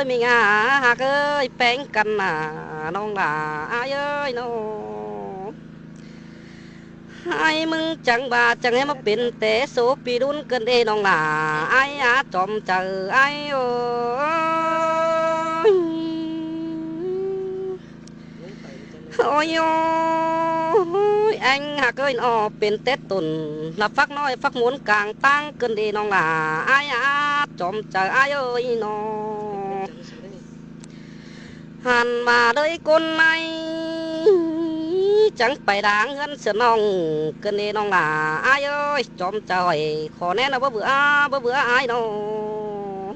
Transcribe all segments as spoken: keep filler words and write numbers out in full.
Ơi, ꞌmí ꞌnhá ꞌhặc ơi, ꞌpéng căn nả ꞌnọng lả ải ơi ꞌnớ. Ải ꞌmứng chắng ꞌva chắng hé ꞌmá pên té số pi đun cơn đê ꞌnọng lả ải á, chom chaư ải ơi. Ôi ôi, anh ꞌhặc ơi ꞌnớ, pên té tủn, lả phắc ꞌnọi phắc mốn cang ꞌtáng cơn đê ꞌnọng lả ải á, chom chaư ải ơi ꞌnớ. Hẳn ꞌva đới ꞌcốn ải chắng pay đang ꞌhướn sửa ꞌnọng cơn đê ꞌnọng lả ải ơi, chom chaư ải, khỏ ꞌnén ꞌnớ báu bưa, báu bưa ải ꞌnớ.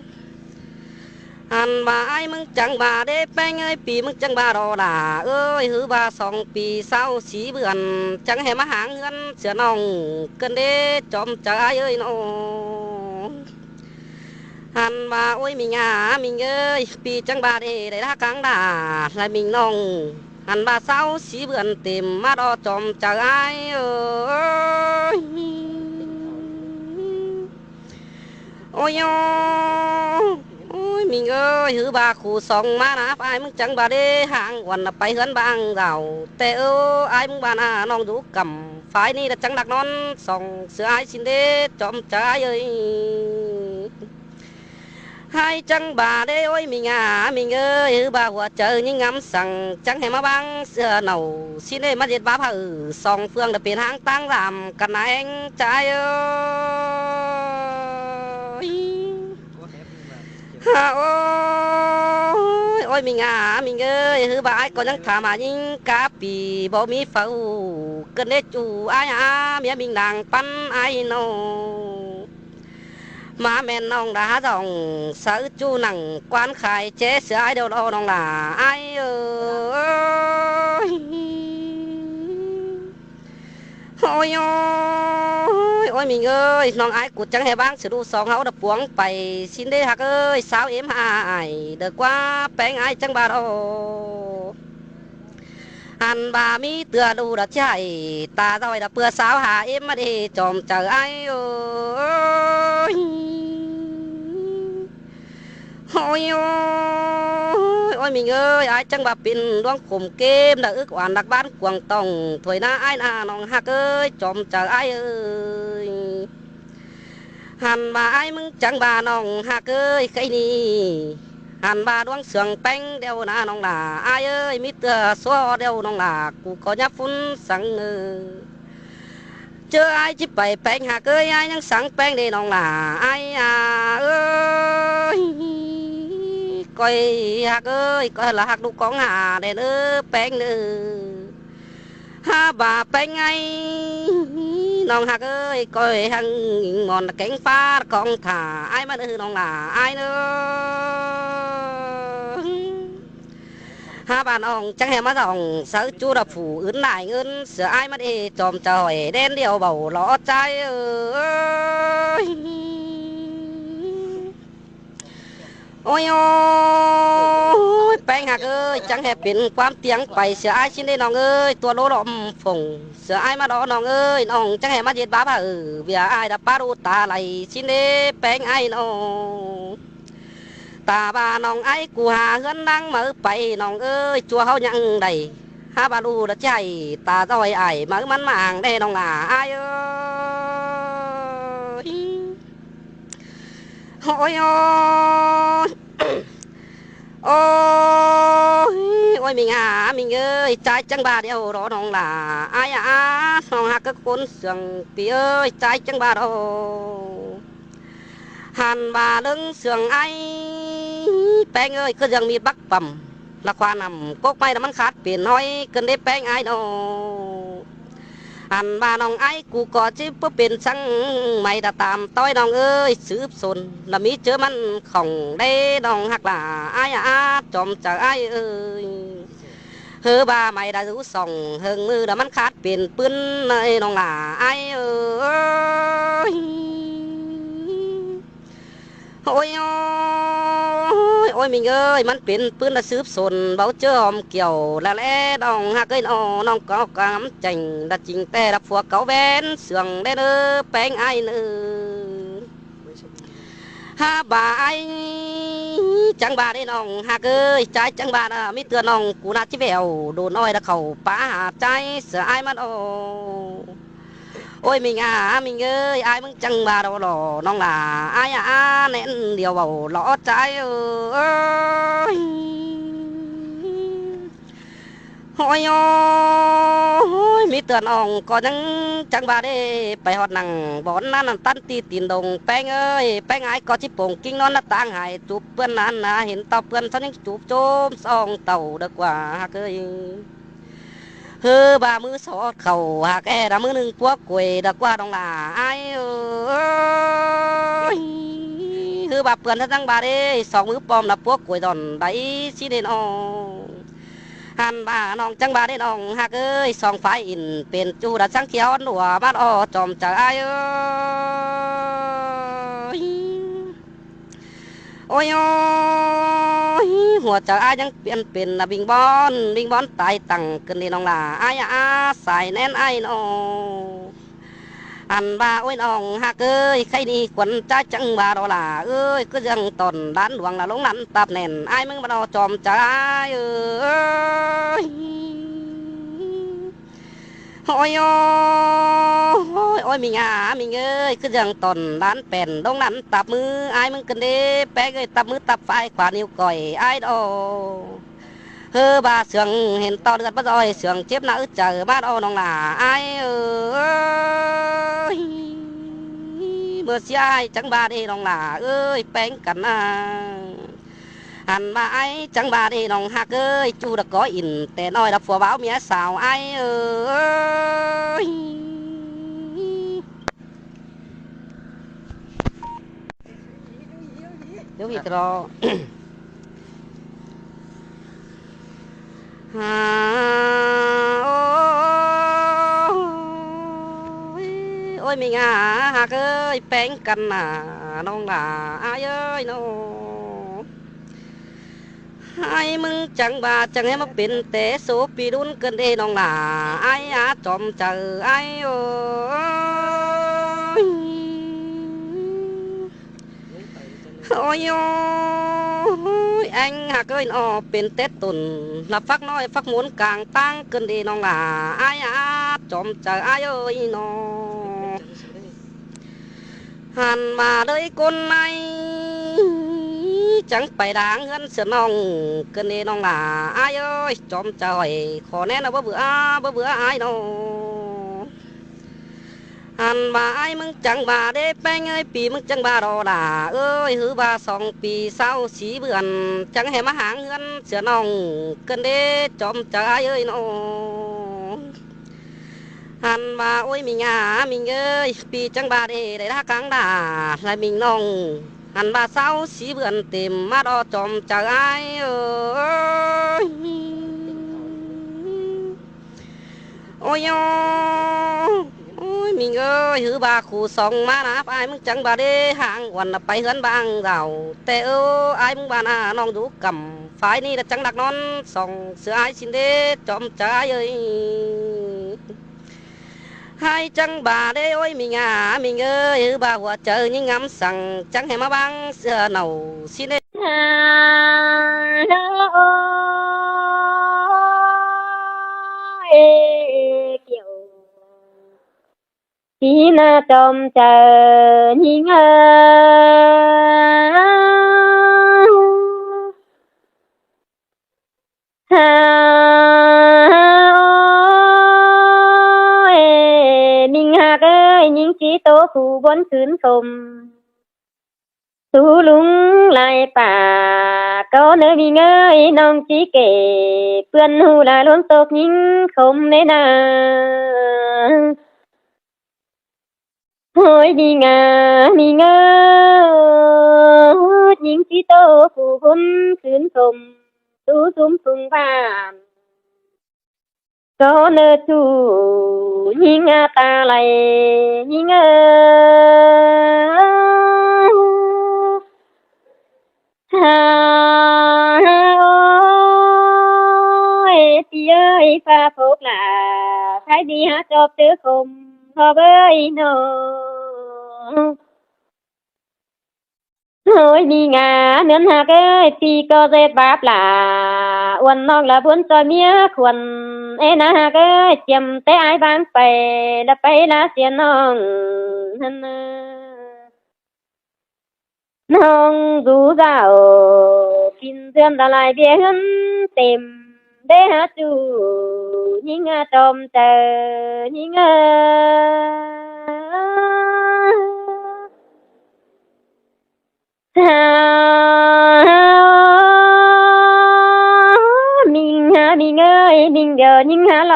Hẳn ꞌva ải ꞌmứng chắng ꞌva đé ꞌpéng ơi, pi ꞌmứng chắng ꞌva ꞌló lả ơi, ꞌhứ ꞌva song pi sáu sí bươn chắng hé ꞌmá háng ꞌhướn sửa ꞌnọng cơn đê, chom chaư ải ơi ꞌnớ. Hẳn ꞌva ôi ꞌmí ꞌnhá ꞌmí ơi, pi chắng ꞌva đé đảy ꞌhặc háng lả ꞌlạ ꞌmí ꞌnọng. Hẳn ꞌva sáu sí bươn têm ꞌmá ꞌló, chom chaư ải ơi. Ôi ôi, ôi ꞌmí ơi, ꞌhứ ꞌva khu song ꞌmá ꞌnớ ải ꞌmứng chắng ꞌva đé háng uôn ꞌnớ pay ꞌhướn bang dảo té ơ, ải ꞌmứng ꞌva ꞌnọng dú căm phái ꞌnị ꞌlạ chắng đắc ꞌnón song sửa ải ꞌsịn đé, chom chaư ải ơi. Ải chắng ꞌva đé ôi ꞌmí ꞌnhá ꞌmí ơi, ꞌhứ ꞌva hua chaư ꞌnhính ngắm săng chắng hé ꞌmá bang sửa ꞌnọng ꞌsịn đé ꞌmá ꞌdệt báp hảư song ꞌphướng đảy pên háng ꞌtáng ꞌlam căn ꞌnớ ꞌhéng chaư ải ơi. Hả ôi, ôi ꞌmí ꞌnhá ꞌmí ơi, ꞌhứ ꞌva ải ꞌcọ ꞌnhắng tham hả ꞌnhính cá pi báu ꞌmí phaư cơn đé ꞌchu ải hả, ꞌmía ꞌmí đang păn ải ꞌnớ. ꞌMá ꞌmen ꞌnọng đa hả dong sáư ꞌchu nẳng quan khai ché sửa ải điêu ꞌló ꞌnọng lả ải ơi. Ôi ôi, ôi ꞌmí ơi, ꞌnọng ải ꞌcọ chắng hé bang sửa đu song ꞌháu đa puống pay ꞌsịn đé ꞌhặc ơi, sáu êm hả ải, đa ꞌquá ꞌpéng ải chắng ꞌva ꞌló. Hẳn ꞌva ꞌmí ꞌtưa ꞌlụk đa ꞌchí hảy ta ꞌdoi đa ꞌpưa sáu hả êm ꞌmá đé, chom chaư ải ơi. Ôi ôi, ôi ꞌmí ơi, ải chắng ꞌva pên ꞌluống khôm kêm đa ứk oan đắc ꞌván cuông tỏng thuối ꞌná ải ꞌnớ ꞌnọng ꞌhặc ơi, chom chaư ải ơi. Hẳn ꞌva ải ꞌmứng chắng ꞌva ꞌnọng ꞌhặc ơi, khay ꞌnị hẳn ꞌva ꞌluống sương ꞌpéng điêu ꞌnớ ꞌnọng lả ải ơi, ꞌmí ꞌtưa số điêu ꞌnọng lả, ꞌcọ ꞌcọ ꞌnhá phún săng ꞌnớ. ꞌChớ ải ꞌchí pay ꞌpéng ꞌhặc ơi, ải ꞌnhắng săng ꞌpéng đé ꞌnọng lả ải à ơi. ꞌCoi ꞌhặc ơi, ꞌcoi lả ꞌhặc ꞌlụk ꞌcóng hả đen ơ ꞌpéng ꞌnớ. Hả ꞌva ꞌpéng ải, ꞌnọng ꞌhặc ơi, ꞌcoi hăng ꞌnhính mon kéng ꞌphạ ꞌcóng thả ải ꞌmá ꞌnớ ꞌnọng lả ải ꞌnớ. Hả ꞌva ꞌnọng chắng hé ꞌmá dong sáư ꞌchu đa phủ ứn lai ứn sửa ải ꞌmá đé, chom chaư ải đen điêu báu ꞌló chaư ơi. Ôi ôi, ꞌpéng ꞌhặc ơi, chắng hé pên ꞌquám tiếng pay sửa ải ꞌsịn đé ꞌnọng ơi, tua ꞌlố ꞌló ꞌm phông sửa ải ꞌmá ꞌló ꞌnọng ơi, ꞌnọng chắng hé ꞌmá ꞌdệt báp hảư ꞌviạk ải đa pá đu ta lai ꞌsịn đé ꞌpéng ải ꞌnớ. Ta ꞌva ꞌnọng ải ꞌcọ hả ꞌhướn ꞌnáng máư pay ꞌnọng ơi, ꞌchua ꞌháu ꞌnhắng đảy. Hả ꞌva ꞌlụk đa ꞌchí hảy ta ꞌdoi ải máư ꞌmắn ꞌmá áng đé ꞌnọng lả ải ơi. Ôi ôi. Ôi ôi, ꞌmí ꞌnhá ꞌmí ơi, ꞌchái chắng ꞌva điêu ꞌló ꞌnọng lả ải à, ꞌnọng ꞌhặc ꞌcốn sương ꞌpi ơi, ꞌchái chắng ꞌva ꞌló. Hẳn ꞌva ꞌlớng sương ải, ꞌpéng ơi, ꞌcứ ꞌdương ꞌmí bắc păm lả khoa nẳng cốc ꞌmạy đa ꞌmắn khát pên ꞌhọi cơn đé ꞌpéng ải ꞌnớ. Hẳn ꞌva ꞌnọng ải ꞌcọ ꞌcọ ꞌchí báu pên săng, ꞌmạy đa tam ꞌtoi ꞌnọng ơi, sứp sôn lả ꞌmí ꞌchớ ꞌmắn khong đé ꞌnọng ꞌhặc lả ải à, chom chaư ải ơi. ꞌHứ ꞌva ꞌmạy đa dú song ꞌhơng ꞌmự đa ꞌmắn khát pên ꞌpưn ơi ꞌnọng lả ải ơi. Ôi ôi, ôi ꞌmí ơi, ꞌmắn pên ꞌpưn đa sứp sôn báu ꞌchớ ꞌhôm kiẻo lả ꞌlé ꞌnọng ꞌhặc ơi ꞌnớ, ꞌnọng ꞌcọ ꞌcọ ngắm chẻng đa ching ꞌtẹ đa phua cáu ꞌvén sương đé ꞌnớ ꞌpéng ải ꞌnớ. Hả ꞌva ải Chắng ꞌva đé ꞌnọng ꞌhặc ơi, ꞌchái chắng ꞌva ꞌmí ꞌtưa ꞌnọng cu ꞌnạ ꞌchí vẻo đôn ꞌnọi đa khảu pá hảư ꞌchái sửa ải ꞌmắn ô. Ôi ꞌmí ꞌnhá ꞌmí ơi, ải ꞌmứng chắng ꞌva đo lo ꞌnọng lả ải a, nén điêu báu lo ꞌchái ơi. Ôi ôi, ꞌmí ꞌtưa ꞌnọng ꞌcọ ꞌnhắng chắng ꞌva đé pay ꞌhọt nẳng bón ꞌnặn ꞌtắn ti tin đông ꞌpéng ơi. ꞌPéng ải ꞌcọ ꞌchí pông ꞌkính ꞌnón ꞌnặn ꞌtáng hảư chụp ꞌpươn ꞌnặn ꞌna, hên ꞌtạu ꞌpươn ꞌsáo ꞌnhắng chụp chôm song tảu đa ꞌquá ꞌhặc ơi. ꞌHứ ꞌva ꞌmứ sót khảu ꞌhặc é đa ꞌmứ ꞌnưng púa cuối đa ꞌquá ꞌnọng lả ải ơi. ꞌHứ ꞌva ꞌpươn ꞌsáo chắng ꞌva đé song ꞌmứ pom đa púa cuối đon đảy ꞌsịn đé ꞌnọng. Hăn ꞌva ꞌnọng chắng ꞌva đé ꞌnọng ꞌhặc ơi, song phái ỉn pên ꞌchu đa ꞌsướng ꞌkhía ꞌhón ꞌlua ꞌmắn ô chom chaư ải ơi. Ôi ôi, hua chaư ải ꞌnhắng piến pên đa ꞌvinh bón ꞌvinh bón tai tẳng ꞌcứn đé ꞌnọng lả ải a, sai nén ải ꞌnọng. Hăn ꞌva ôi ꞌnọng ꞌhặc ơi, khay ꞌnị khuôn ꞌchái chắng ꞌva đo lả ơi, ꞌcứ ꞌdương tỏn đán luông lả ꞌlống lắn táp nẻn ải ꞌmứng ꞌmắn ô chom chaư ải ơi. Ôi ôi, ôi ꞌmí ꞌnhá ꞌmí ơi, ꞌcứ ꞌdương tỏn đán pên ꞌlống lắn táp ꞌmứ ải ꞌmứng ꞌcứn đé ꞌpéng ơi, táp ꞌmứ táp phái khóa níu ꞌcoi ải đo. ꞌHứ ꞌva sương hên ꞌtọ ꞌlượt bá ꞌdoi sương chếp ꞌnặn ứt chaư ꞌmắn ô ꞌnọng lả ải ơi. ꞌMưa ꞌsía ải chắng ꞌva đé ꞌnọng lả ơi, ꞌpéng căn ꞌna. Hăn ꞌva ải chắng ꞌva đé ꞌnọng ꞌhặc ơi, ꞌchu đa có ỉn té ꞌnọi đa phua báo ꞌmía sao ải ơi. Dú ꞌhịt ro. Hả, ôi ôi, ôi ꞌmí ꞌnhá ꞌhặc ơi, ꞌpéng căn ꞌna ꞌnọng lả ải ơi ꞌnọng. Ải ꞌmứng chắng ꞌva chắng hé ꞌmá pên té số pi đun ꞌcứn đé ꞌnọng lả ải a, chom chaư ải ơi. Ôi ôi, ꞌéng ꞌhặc ơi ꞌnọ, pên té tủn lả phắc ꞌnọi phắc mốn cang ꞌtáng ꞌcứn đé ꞌnọng lả ải a, chom chaư ải ơi ꞌnọ. Hăn ꞌva ꞌlới ꞌcốn ꞌnị chắng pay đang ꞌhướn sửa ꞌnọng ꞌcứn đé ꞌnọng lả ải ơi, chom chaư ải khổ nén ꞌnọ báu bưa báu bưa ải ꞌnọ. Hăn ꞌva ải ꞌmứng chắng ꞌva đé ꞌpéng ơi, pi ꞌmứng chắng ꞌva đo lả ơi, ꞌhứ ꞌva song pi ꞌsáo sí bươn chắng hé ꞌmá háng ꞌhướn sửa ꞌnọng ꞌcứn đé chom chaư ải ơi ꞌnọ. Hăn ꞌva ôi ꞌmí ꞌnhá ꞌmí ơi, pi chắng ꞌva đé đảy đá cang đá lai ꞌmí ꞌnọng. Hăn ꞌva ꞌsáo sí bươn têm ꞌmá đo chom chaư ải ơi. Ôi ôi, ôi ꞌmí ơi, ꞌhứ ꞌva khu song ꞌmá ꞌnạp ải ꞌmứng chắng ꞌva đé háng uôn pay ꞌhướn bang dảo té ơ, ải ꞌmứng ꞌva ꞌna ꞌnọng dú căm phái ꞌnị đa chắng đắc ꞌnón song sửa ải ꞌsịn đé chom chaư ải ơi. Ải chắng ꞌva đé ôi ꞌmí ꞌnhá ꞌmí ơi, ꞌhứ ꞌva hua chaư ꞌnhính ngắm săng chắng hé ꞌmá bang sửa nảu ꞌsịn đé. Ôi, ê, ê, kiẻo. Tí ꞌna chom chaư ꞌnhính ơi. Hả, ôi, ê, ꞌmí ꞌhặc ơi, ꞌnhính ꞌchí tô khu bón khửn khôm. Sú lung lai pả, ꞌcọ ꞌnớ ꞌmí ơi, ꞌnọng ꞌchí kể, ꞌpươn ꞌhụ lai ꞌluống tốc ꞌnhính khôm ꞌnê ꞌna. Ôi ꞌmí ꞌnhá ꞌmí ơi, ꞌnhính ꞌchí tô khu bón khửn khôm, sú sum sung bản. ꞌCọ ꞌnớ ꞌchu ꞌnhính a ta lai ꞌnhính ơi. Hả, ôi, pi ơi, pha phốc lả, thái đi hả chộp tứ khôm, hả bơi nô. Ôi ơi ꞌmí ꞌnga ꞌnớn ꞌhặc ơi, ꞌpi ꞌcọ ꞌdệt báp lả. Uôn ꞌnọng lả ꞌbuôn ꞌchoi ꞌmía khuôn, ê ꞌna ꞌhặc ơi, chiêm té ải ꞌváng pay, lả pay lả sia ꞌnọng ꞌnặn ꞌnớ. ꞌNọng dú dảo, kin dươn lả lai ꞌviạk ꞌhướn têm, đé hák ꞌchu ꞌnhính ꞌnga ꞌchom chaư ꞌnhính ꞌnga. Hao ꞌmính há ꞌmính ơi, ꞌmính điêu ꞌnhính há lo,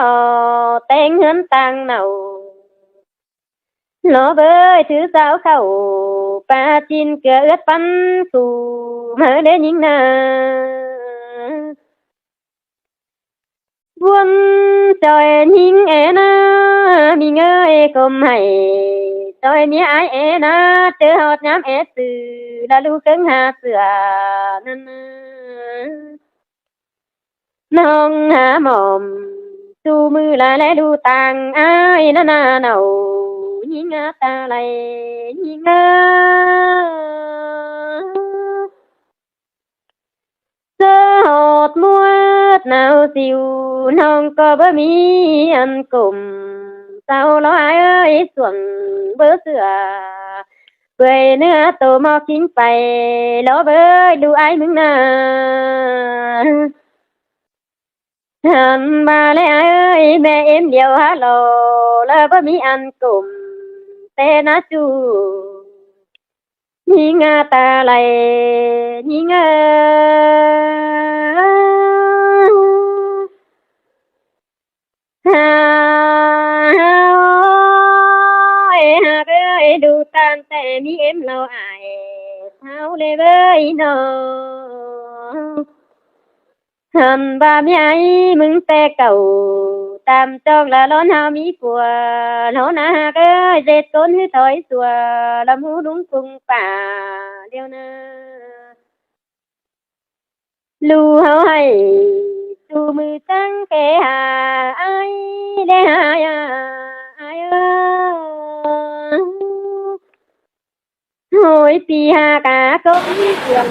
ꞌtếng ꞌhướn ꞌtáng nảu. Lo bới thứ dáo khảu, ꞌpa ꞌchin ꞌcứa ướt ꞌpắn phủ, máư đé ꞌnhính ꞌna. ꞌVuôn ꞌchoi ꞌnhính é ꞌna, ꞌmính ơi, ꞌcốn hảy ꞌchoi ꞌmía ải é ꞌna, ꞌchớ ꞌhọt ꞌnhám é ꞌsự, lả ꞌlụk ꞌcớng ha sửa ꞌnặn ꞌnớ. ꞌNọng hák mỏm ꞌchu ꞌmự lai ꞌlé ꞌlụk ꞌtáng ải ꞌnặn ꞌna nảu, ꞌnhính ꞌnga ta lai ꞌnhính ꞌnga. ꞌChớ ꞌhọt ꞌmuôn nảu ꞌsịu, ꞌnọng ꞌcọ báu ꞌmí ăn cốm, sau lo ải ơi, suông báu sửa, bưởi ꞌnớ tô ꞌmo ꞌkính pay, lo bới ꞌlụk ải ꞌmứng ꞌna. Hăn ꞌva ꞌlé ải ơi, ꞌme ꞌếm điêu hák lo, lả báu ꞌmí ăn cốm, té ꞌna ꞌchu ꞌnhính ꞌnga ta lai ꞌnhính ꞌnga. Hao ơi, ꞌhặc ơi, ꞌlụk ꞌtan ꞌtẹ ꞌmí ꞌếm lo ải, sau ꞌlé bới ꞌnọng. Hăn ꞌva ꞌmí ải ꞌmứng ꞌtẹ cảu, tam ꞌchong lả ꞌlón hao ꞌmí cua, ꞌlón ꞌna ꞌhặc ơi, ꞌdệt ꞌcốn ꞌhứ thói sua, lả ꞌmú ꞌlung cung pả điêu ꞌna. ꞌLụk hảư hảy ꞌchu ꞌmự chắng ké ha ải, đé ha ải ơi. Ôi ꞌpi ha cá cốc ꞌmí cuông,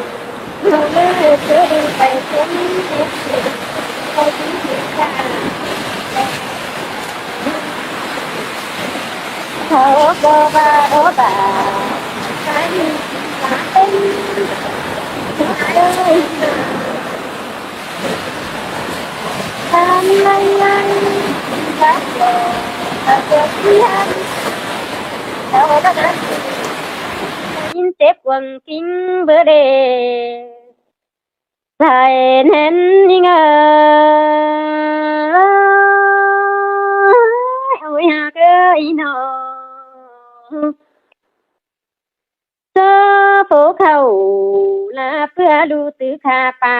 hảư ꞌlớ ꞌchớ đi pay cuông, ꞌchớ đi pay cuông. Thảo bơ ba bơ ba. Cái gì cũng phá tên. Ai ơi. Tan lay lay. Bác bơ. Bác bơ đi ăn. Đâu đó đó. Nhìn xếp quần kính bơ đề. Thảy ꞌnén ꞌnhính ơi, ôi ꞌhặc ơi ꞌnọng. ꞌChớ phố khảu lả ꞌpưa ꞌlụk tứ khả pả,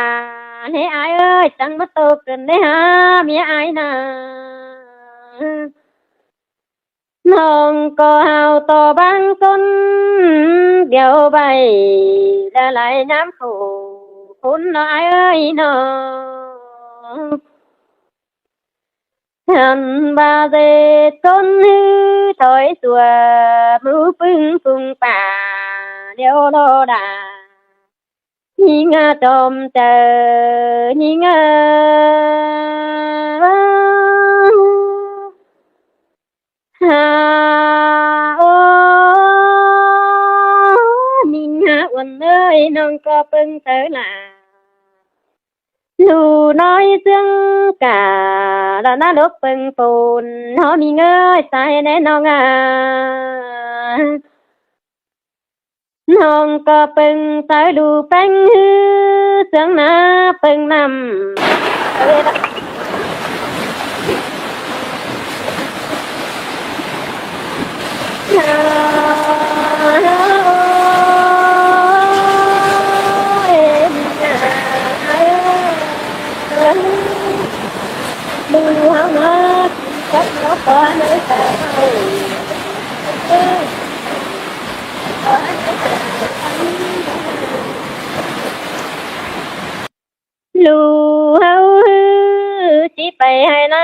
ꞌlé ải ơi, chắng ꞌmá tô cơn đé hák ꞌmía ải ꞌna. ꞌNọng ꞌcọ hảư tô bang ꞌcốn điêu ꞌvạy, lả lai ꞌnhám khổ khốn ꞌnọ ải ơi ꞌnọng. Hăn ꞌva ꞌdệt ꞌcốn ꞌhứ thói sua, ꞌmự ꞌpứng cung pả điêu ꞌló đa. ꞌNhính ꞌnga ꞌchom chaư, ꞌnhính ꞌnga. Ha, ô, ꞌmính ha uôn ơi, ꞌnọng ꞌcọ ꞌpơng chaư lả. ꞌLụk ꞌnọi ꞌsướng cả, lả ꞌná lốc ꞌpơng phôn, ꞌhó ꞌmính ơi, sai ꞌnẹ ꞌnọng a. ꞌNọng ꞌcọ ꞌpơng chaư ꞌlụk ꞌpéng ꞌhứ, ꞌsướng ꞌná ꞌpơng ꞌnặm. ꞌLụk ꞌháu ꞌhứ ꞌchí pay hảư ꞌnớ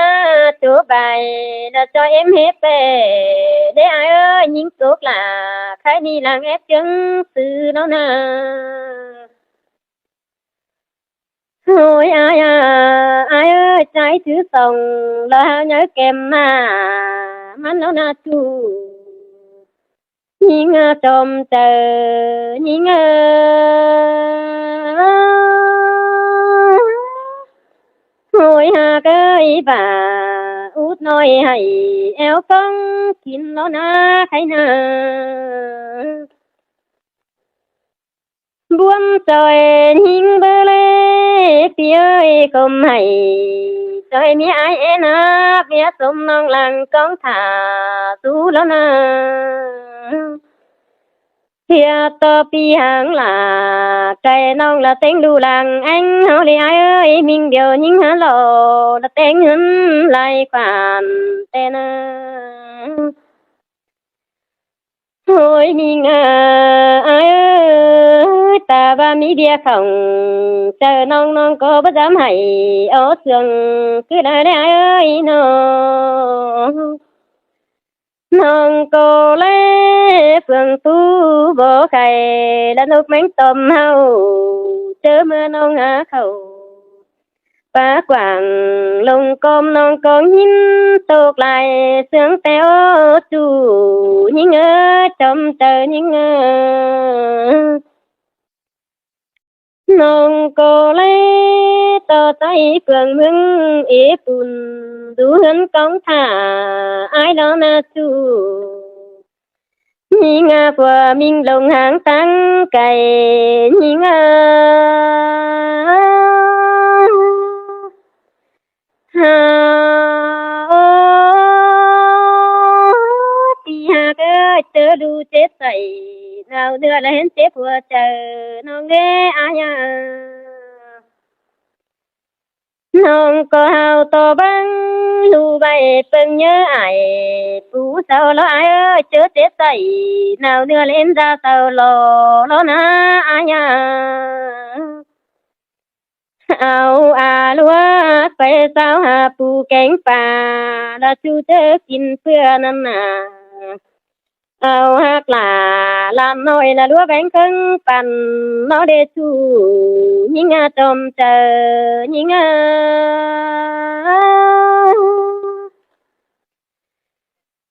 ꞌchu pay, ꞌlẹo ꞌchoi ꞌếm ꞌhế pay, đé ai ơi, ꞌnhính cốc lả, khay ꞌnị lăng ép ꞌchương sư ꞌnớ ꞌna. Ôi ai à, ai ơi, ꞌchái chứ song, ꞌlẹo hảư nháư kem ꞌna, ꞌmắn ꞌnớ ꞌna ꞌchu. ꞌNhính ꞌchom chaư, ꞌnhính ơi. Ôi ha ꞌcới ꞌva, út ꞌnọi hảư éo ꞌcóng kin ꞌnớ ꞌna, khay ꞌna. ꞌBuôm ꞌchoi ꞌnhính báu ꞌlế, ꞌpi ơi, ꞌcum hảư ꞌchoi ꞌmía ai é ꞌnạp, ꞌmía sôm ꞌnọng lăng ꞌcóng thả sú ꞌlẹo ꞌna. ꞌTưa ꞌto ꞌpi háng lả, cai ꞌnọng ꞌlẹo ꞌtếng đu lăng ꞌéng ꞌháu ꞌlế ai ơi, ꞌminh điêu ꞌnhính hák lỏ, ꞌlẹo ꞌtếng ꞌhướn lai khoản ꞌtẹ ꞌna. Ôi ꞌminh à, ai ơi, ta ꞌva ꞌmí ꞌviạk khong chaư ꞌnọng, ꞌnọng ꞌcọ báu dám hảư ók sương cứ đảy ꞌlế ai ơi ꞌnọ. ꞌNọng ꞌcọ ꞌlế phương ꞌtú báu khay, ꞌlẹo ꞌnộc ꞌmén ꞌtôm ꞌháu ꞌchớ ꞌmưa ꞌnọng hák khảu. Pá quảng lông ꞌcóm ꞌnọng ꞌcóng ꞌhính tốc lai sương ꞌtẹ ꞌchu. ꞌNhính ơi, ꞌchom chaư ꞌnhính ơi. ꞌNọng ꞌcọ ꞌlế ꞌto ꞌtoi phương ꞌmướng ế pun, đu ꞌhướn ꞌcóng thả ai ꞌlẹo ꞌna ꞌchu. ꞌNhính ꞌa, phua ꞌminh lông háng táng cai, ꞌnhính ơi. Ha, ô, ꞌpi hák ơi, ꞌchớ đu chết sảy, nao ꞌnưa ꞌlẹo hên chết phua chaư ꞌnọng ꞌlế ai à. ꞌNọng ꞌcọ hảư ꞌto báng ꞌlu ꞌvạy ꞌpơng ꞌnhớ ải pú sau ꞌlẹo ai ơi, ꞌchớ chết sảy, nao ꞌnưa ꞌlẹo hên da sau lo ꞌlẹo ꞌna ai à. Au a ꞌlúa pay sau ha pú kéng pa, ꞌlẹo ꞌchu ꞌchớ kin ꞌpưa ꞌnặn ꞌna. Au hák lả ꞌlam ꞌnọi ꞌlẹo ꞌlúa béng ꞌkhớng păn ꞌnọ đê ꞌchu. ꞌNhính ꞌa, ꞌchom chaư ꞌnhính ơi.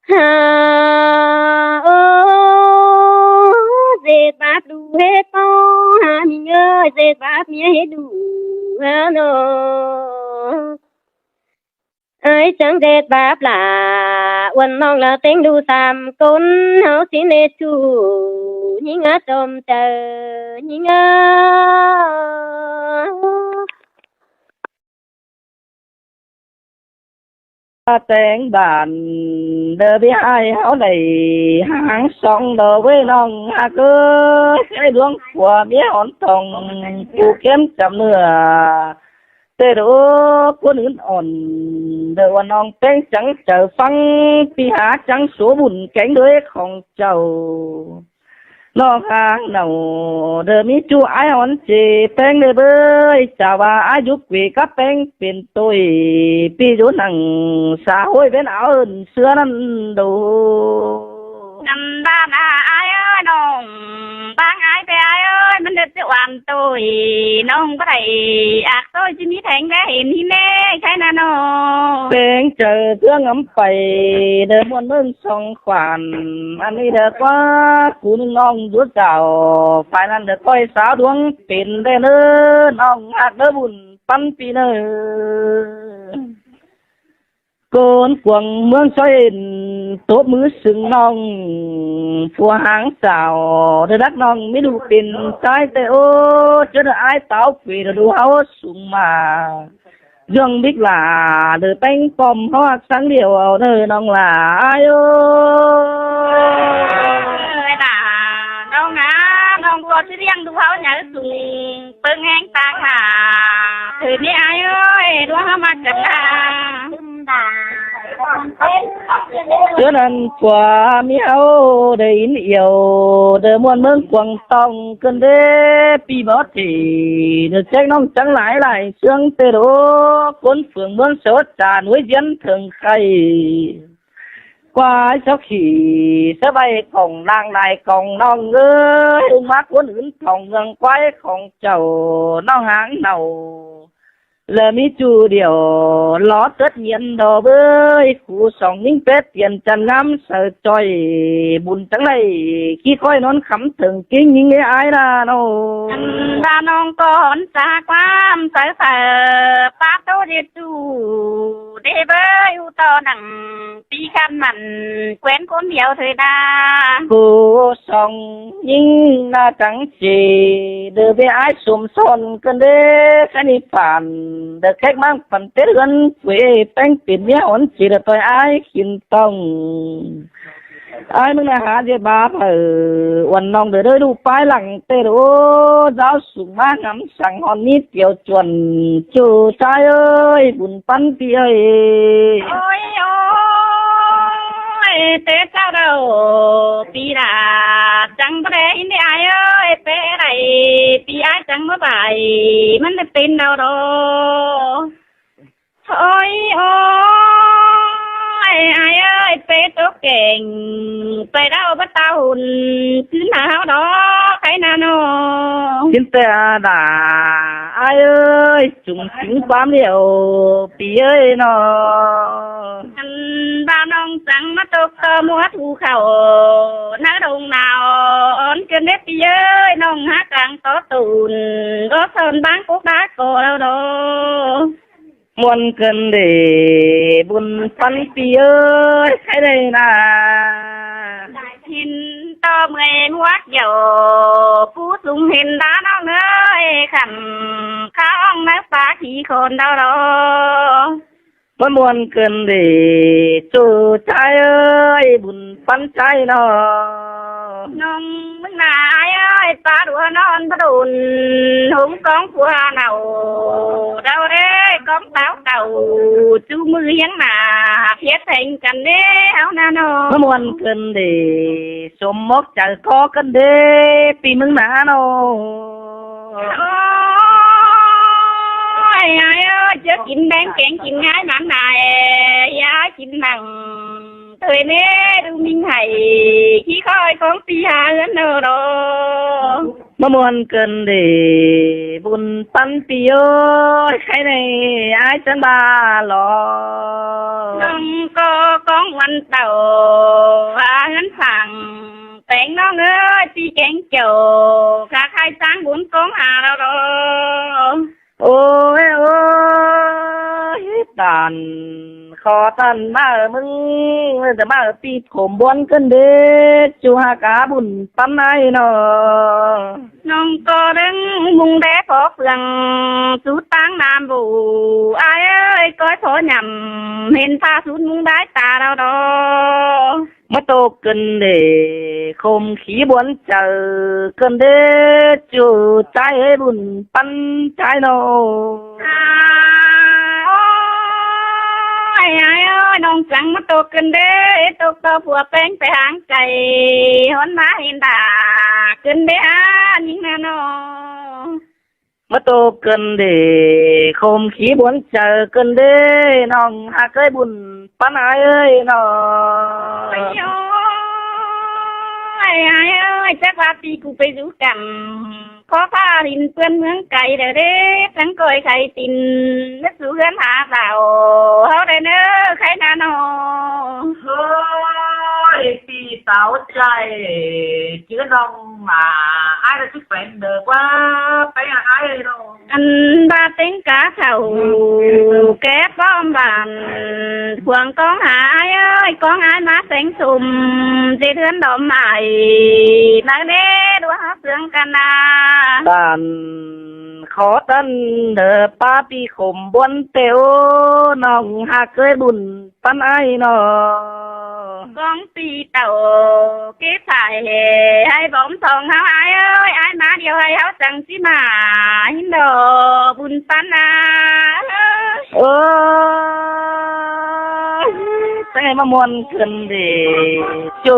Ha, ô, ꞌdệt báp đu ꞌhế ꞌto, ha ꞌminh ơi, ꞌdệt báp ꞌmía ꞌhế đu ha ꞌnọ. Ai chắng ꞌdệt báp lả, uôn ꞌnọng ꞌlẹo ꞌtếng đu sam ꞌcốn ꞌháu ꞌsịn ꞌlế ꞌchu. ꞌNhính ꞌa, ꞌchom chaư ꞌnhính ơi. ꞌTếng bản đơ ꞌviạk ai ꞌháu đảy háng song đo ꞌvới ꞌnọng hák ơi, ꞌchái ꞌluống phua ꞌmía hón thong pú kém chăm ꞌnưa. ꞌTẹ đu ꞌcốn ứn ỏn, đơ uôn ꞌnọng ꞌtếng chắng chaư ꞌphắng, ꞌpi hák chắng số bun kéng đuối khong chảu. ꞌNọng háng nảu đơ ꞌmí ꞌchu ai hón ꞌchê ꞌpéng đê bới, chả ꞌva ai dú quê cắp ꞌpéng pên ꞌtội, ꞌpi dú nẳng xã hội ꞌvến áo ơn ꞌsứa ꞌnặn đu. ꞌNặn ꞌva ꞌna ai ơi, ꞌnọng ꞌváng ai ꞌtẹ ai ơi, ꞌmắn đớt ꞌchớ oan ꞌtội, ꞌnọng báu đảy ác ꞌtội ꞌchí ꞌmí théng ꞌvẽ hên ꞌhí ꞌnê, ꞌchái ꞌna ꞌnọ. ꞌPéng chaư ꞌtưa ngắm pay, đơ ꞌmuôn ꞌmớng song khoản, ăn ꞌnị đơ ꞌquá cú ꞌnưng ꞌnọng dú chảu, phải ꞌnặn đơ ꞌtoi sáo đuống pên ꞌlẹo ꞌnớ, ꞌnọng hák đơ bun ꞌpắn ꞌpi ꞌnớ. ꞌCốn cuông ꞌmướng ꞌsội ên tốp ꞌmứ sưng ꞌnọng, phua háng chảu, đơ đắc ꞌnọng ꞌmí đu pên ꞌchái ꞌtẹ ố, ꞌchớ đơ ai táo quê đơ đu ꞌháu sung ꞌmá. ꞌDương bík lả đơ ꞌpéng pom ꞌháu hák sáng điêu au đơ ꞌnọng lả ai ơi. Ơi lả, ꞌnọng ꞌna, ꞌnọng ꞌcọ ꞌchí ꞌliệng đu ꞌháu nháư sung ꞌpơng ꞌhéng ꞌtáng hả. Thử ꞌnị ai ơi, đu ꞌháu ꞌmá cắp hả. ꞌChớ ꞌnặn ꞌpưa ꞌmí ꞌháu đảy ꞌnhính iẻo, đảy ꞌmuôn ꞌmướng Quảng Tòng ꞌcợn đé ꞌpi báu ꞌtẹ, đảy chếc ꞌnọng chắng lai lai ꞌsướng ꞌtẹ đô, ꞌcốn phường ꞌmướng sổ chả nuối diễn thường khay. ꞌQuá sóc khỉ sớ ꞌvạy cỏng làng lai cỏng ꞌnọng ới, ꞌmá ꞌcốn ứn thỏng ꞌmướng ꞌquái khong chảu ꞌnọng háng nảu. Lỏ ꞌmí ꞌchu điẻo lỏ tớt nghiến đo bới, khu sỏng ꞌnhính pét tiên chăn ngắm saư ꞌchoi, bun chắng đảy ꞌkhí ꞌkhói ꞌnón khắm thưởng ꞌkính ꞌnhính ới ải ꞌna ꞌnớ. ꞌVa ꞌnọng ꞌcọ hón sa ꞌquám saư phaư, ꞌpá ꞌtố ꞌdệt ꞌchu đé bới, ú ꞌto nẳng ꞌpi khăn mẳn ꞌquén ꞌcốn điêu thôi đa. Khu sỏng ꞌnhính ꞌna chắng ꞌchí, đảy bới ải sôm son ꞌcợn đé, ꞌkhạy ꞌnị phản, đảy khék ꞌmáng phản tết ꞌhướn, quê ꞌpéng pên ꞌmía hón ꞌchí đảy ꞌtoi ải khỉn tỏng. Ải ꞌmướng ꞌna hák ꞌdệt ba phaư, uôn ꞌnọng đảy đuổi ꞌlụk ꞌpái lăng ꞌtẹ đô, dáo sung ꞌmá ngắm săng hón ꞌmí tiẻo chuôn, ꞌchu ꞌchái ới, bun ꞌpắn ꞌpi ới. Ôi, ôi, té chảu đaư, ꞌpi đa chắng báu đé ꞌnị ải ới, pé đảy ꞌpi ải chắng ꞌmá bai, ꞌmắn đảy pên đaư đô. Ôi, ôi, ải ới, pé tốc kẻng, pé đaư báu táo hôn, ꞌchư ꞌna ꞌháu đo, ꞌkhạy ꞌna ꞌnớ. ꞌChính ꞌtẹ đa, ải ới, chung sính ꞌquám điêu, ꞌpi ới ꞌnớ. ꞌVa ꞌnọng chắng ꞌmá tốc ꞌto ꞌmúa thu khảu, ꞌnhá đông nao, ón ꞌcợn đé ꞌpi ới, ꞌnọng hák cang tó tủn, ꞌcọ son ꞌváng cốc đá ꞌcọ đaư đo. Muôn ꞌcợn đé, bun ꞌpắn ꞌpi ới, ꞌkhạy đảy ꞌna. Hên ꞌto ꞌmưa ꞌmúa kiẻo, pú sung hên đá ꞌnọng ới, khăn kháo ꞌnọng ꞌnớ pá khỉ khôn đaư đo. Muôn muôn ꞌcợn đé, ꞌchu ꞌchái ới, bun ꞌpắn ꞌchái ꞌnớ. ꞌNọng ꞌmướng ꞌna ải ới, pá đua ꞌnón báu đôn, hốm cóng pua nảu, đaư đé cóng táo cảu, ꞌchu ꞌmự hiếng ꞌna, phiết pheng căn đé ꞌháu ꞌna ꞌnớ. Muôn muôn ꞌcợn đé, sôm mốc chaư ꞌcọ ꞌcợn đé, ꞌpi ꞌmướng ꞌna ꞌnớ. Ôi, ải ơi, ꞌchớ kin ꞌvén kéng kin ꞌngai mẳn nả, ải kin nẳng. Thôi ꞌnê, đu ꞌminh hảy, ꞌchí ꞌkhoi cóng ꞌpi ha ꞌhướn ꞌnớ đo. ꞌMá ꞌmuôn ꞌcợn đé, bun ꞌpắn ꞌpi ơi, khay ꞌnị ải chắng ba lo. ꞌNọng ꞌcọ cóng ꞌmắn tảu, ha ꞌhướn phang, téng ꞌnọng ơi, ꞌpi kéng chảu, ꞌkhạ khay chắng bun cóng ha lo đo. Ôi, ôi, ꞌtan, khó ꞌtan ꞌmá ꞌmứng, ꞌmá ꞌpi khôm ꞌbuôn ꞌcợn đé, ꞌchu ha cá bun ꞌpắn ải ꞌnớ. ꞌNọng ꞌcọ đơng ꞌmung đé phó phường, sú ꞌtáng Nam Bộ, ải ơi, ꞌcoi phó nhẳm, hên pha sút ꞌmung đái ta lo đo. ꞌMá tô ꞌcợn đé, khôm khí ꞌbuôn chaư ꞌcợn đé, ꞌchu ꞌchái ơi bun ꞌpắn ꞌchái ꞌnớ. À, ôi, ải ơi, ꞌnọng chắng ꞌmá tô ꞌcợn đé, tô ꞌto pua péng pay háng cay, ꞌhướn ꞌmá hên đa ꞌcợn đé, à, ꞌnhính ꞌna ꞌnớ. ꞌMá tô ꞌcợn đé, khôm khí ꞌbuôn chaư ꞌcợn đé, ꞌnọng ha ꞌcới bun ꞌpắn ải ơi ꞌnớ. Ôi, ải ơi, chắc ꞌva ꞌpi ꞌcọ pay dú căm, khó pha ꞌhịn ꞌpươn ꞌmướng cay đaư đé, chắng ꞌcoi khay tin, ꞌmá sú ꞌhướn ha đao, ꞌháu đé ꞌnớ, khay ꞌna ꞌnớ. Ôi, ꞌpi táo chay, chứ ꞌnọng ꞌmá, ải ꞌnớ chứ pên đaư ꞌquá, pay ải ꞌnớ. Ăn ba téng cá thảu, ké ꞌpóm bản, khuang cóng ha ải ơi, cóng ải ꞌmá téng sôm, ꞌdệt ꞌhướn đom ải, ꞌnớ đé, đua hák sương căn ꞌna. ꞌTan khó ꞌtan đaư ꞌpá ꞌpi khôm ꞌbuôn tẻo, ꞌnọng ha ꞌcới bun ꞌpắn ải ꞌnớ. Cóng ꞌpi tảu, ké phải hê, hãy bóng thong ꞌháu ải ơi, ải ꞌmá điêu hãy ꞌháu chắng ꞌchí ꞌmá, ꞌhịn đo bun ꞌpắn ải. Ôi, ꞌmá ꞌmuôn ꞌcứn đi, ꞌchu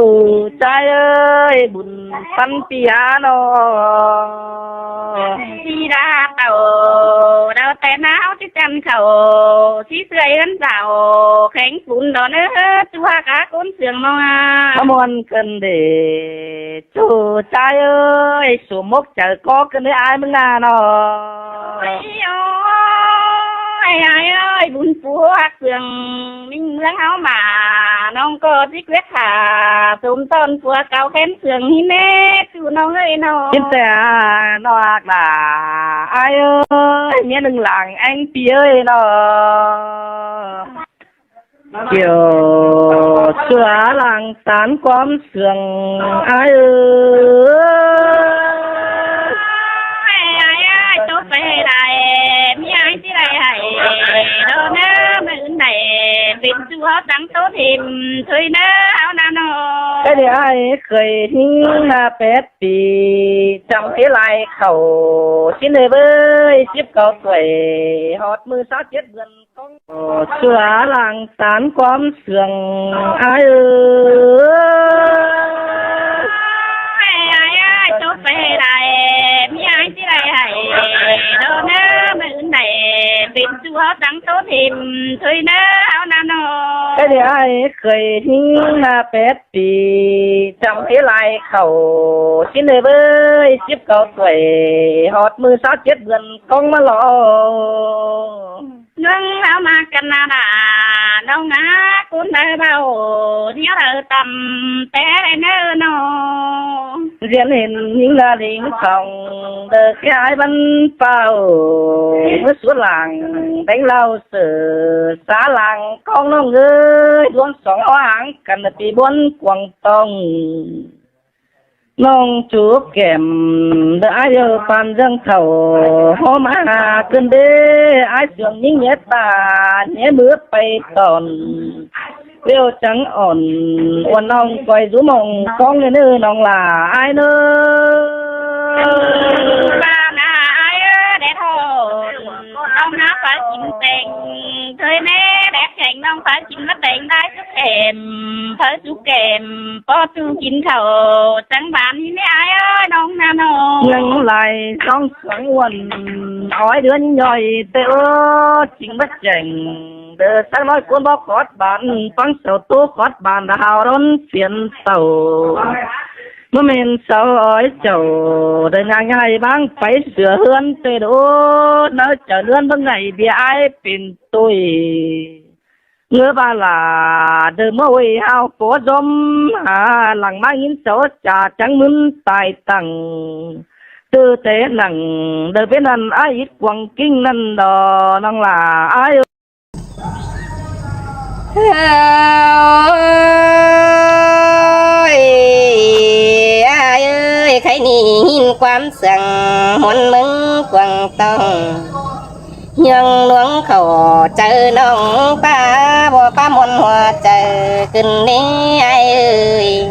ꞌchái ơi, bun ꞌpắn ꞌpi a ꞌnọ. ꞌSi ꞌđa tảu, đaư ꞌtẹ ꞌnáo ꞌchí chăn khảu, ꞌsí ꞌsưới ꞌhướn dảo, kheng phun đon ớ, ꞌchu hák cá ꞌcốn sương ꞌnọ a. ꞌMá ꞌmuôn ꞌcứn đi, ꞌchu ꞌchái ơi, sổ mốc chaư ꞌcọ ꞌcứn đi ai ꞌmứng a ꞌnọ. Ôi, ôi, ai ơi, bun phua sương ꞌmính ꞌmướng ꞌháu ꞌmá, ꞌnọng ꞌcọ ꞌchí ꞌquiếc hả, sôm ꞌtọn phua cáu khen sương ꞌnị ꞌnê, ꞌchu ꞌnọng ơi ꞌnọ. ꞌChịn ꞌtẹ ꞌnọ ác đa, ai ơi, ꞌmía ꞌnưng lăng ꞌéng ꞌpi ơi ꞌnọ. Kiẻo ꞌchua lăng tán ꞌquám sương ai ơi. Ai ơi, ꞌtố pay đảy, ꞌmí ai ꞌchí đảy hảy, đon ớ, ꞌmự ứn đảy, pên ꞌchu ꞌháu chắng ꞌtố thím, thôi ꞌnớ, ꞌháu ꞌnạ ꞌnọ. Cái đi ai khơi ꞌhính ꞌna pét pi, chăm ế lai khảu, ꞌchí ꞌnê bới, síp cáu tuổi, ꞌhọt ꞌmự sáo chết bươn. Ôi, ꞌchua lăng tán ꞌquám sương ai ơi. Ai ơi, ꞌtố pay đảy, ꞌmí ai ꞌchí đảy hảy, đon ớ, ꞌmự ứn đảy, pên ꞌchu ꞌháu chắng ꞌtố thím, thôi ꞌnớ, ꞌháu ꞌnạ ꞌnọ. Cái đi ai khơi ꞌhính ꞌna pét pi, chăm ế lai khảu, ꞌchí ꞌnê bới, síp cáu tuổi, ꞌhọt ꞌmự sáo chết bươn ꞌcóng ꞌmá lo. ꞌNọng ꞌháu ꞌmá căn ꞌna đa, ꞌnọng ꞌnạ ꞌcốn đaư báu, ꞌnéo đaư tăm, té đảy ꞌnớ ꞌnọ. Diễn hên ꞌhính ꞌna đing khong, đaư khé ai bắn pao, ꞌmứa suốt làng, đánh lao sửa, xá làng, ꞌcóng ꞌnọng ơi, đuống song ó háng căn pi ꞌbuôn cuông tong. ꞌNọng chụp kẻm, đaư ai ꞌdệt păn ꞌdương thảu, ꞌhóm a ꞌcứn đê, ai sương ꞌnhính ꞌnhé ta, ꞌnhé ꞌmứa pay tỏn. ꞌLẹo chắng ỏn, uôn ꞌnọng ꞌcoi dú mong, ꞌcóng ꞌnê ꞌnớ ꞌnọng lả ai ꞌnớ. Ba ꞌnạ ai ơ, đét hôn, ꞌnọng ꞌnạ pháư kin teng, thôi ꞌnê, đét kheng ꞌnọng pháư kin ꞌmá teng đai súp kẻm, pháư súp kẻm, ꞌpó ꞌchu kin khảu, chắng ban ꞌnị ꞌnê ai ơ, ꞌnọng ꞌnạ ꞌnọng. ꞌNhắng lai ꞌsóng suống uôn, ói ꞌlươn ꞌnọi, ꞌtẹ ơ, ꞌchính ꞌmá chẻng, đaư sắc ꞌnọi ꞌcốn báu khót ban, ꞌpắng sau ꞌtố khót ban, đaư hao đón phiến tảu. ꞌMưa mên sau ói chảu, đaư ꞌnhắng ꞌnhại ꞌváng pay sửa ꞌhướn, ꞌtẹ đô, ꞌnớ chaư ꞌlươn báu ꞌnhại bia ai pên ꞌtội. ꞌNgớ ba lả, đaư ꞌmưa ôi hao phố ꞌdóm, hả, lăng ꞌmá ꞌnghín sau cha chắng ꞌmứn tai tẳng. ꞌTứ té nẳng, đaư bến ꞌnặn ai ít cuông ꞌkính ꞌnặn đo, ꞌnọng lả ai ơ. Ôi, ai ơi, khay ꞌnị ꞌhịn ꞌquám sương ꞌmuôn ꞌmướng cuông tong. ꞌNhương ꞌluống khảu chaư ꞌnọng ꞌpá, báu ꞌpá ꞌmuôn hua chaư ꞌcứn ꞌnê ai ơi.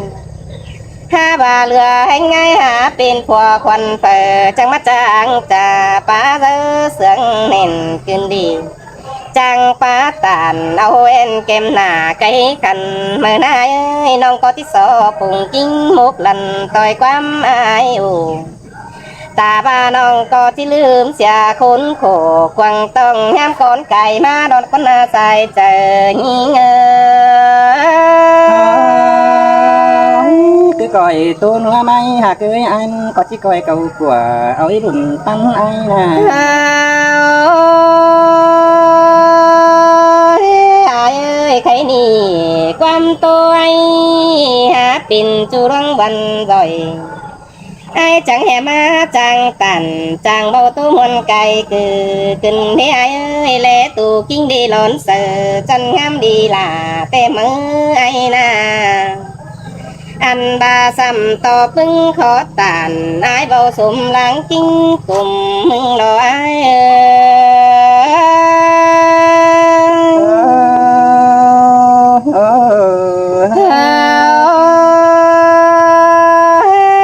Hả ba lưa ꞌhéng ai hả pên phua khuôn phaư, chắng ꞌmá chắng cha pá dơ sương nên ꞌcứn đi. Chắng pá tản au ên kêm nả cáy khăn, ꞌmự ꞌnạ ai ơi, ꞌnọng ꞌcọ ꞌchí so pung kin mốc lăn ꞌtoi ꞌquám ai ơ. Ta ba ꞌnọng ꞌcọ ꞌchí ꞌlứm sia khốn khổ, cuông tong ꞌnhám cón cai ꞌmá đón ꞌcốn ꞌna sai chaư ꞌnhính ơ. Ai, ꞌcứ ꞌcoi ꞌtố ꞌnua ꞌmá hả ꞌcứ ai, ꞌcọ ꞌchí ꞌcoi cáu ꞌcua, au í bun ꞌpắn ai ꞌnạ. Ôi, ai ơi, khay ꞌnị ꞌquám ꞌtố ai, hả pên ꞌchu ꞌluống băn ꞌdọi. Ai chắng hẻm ꞌmá chắng tản, chắng báu ꞌtố ꞌmuôn cai ꞌcứ ꞌcứn ꞌnê ai ơi, ꞌlé tu ꞌkính đi lón saư, chăn ꞌnhám đi lả ꞌtẹ ꞌmứ ai ꞌnạ. Ăn ba săm ꞌto ꞌpứng khót tản, ai báu sôm lăng ꞌkính côm ꞌmứng lo ai ơ.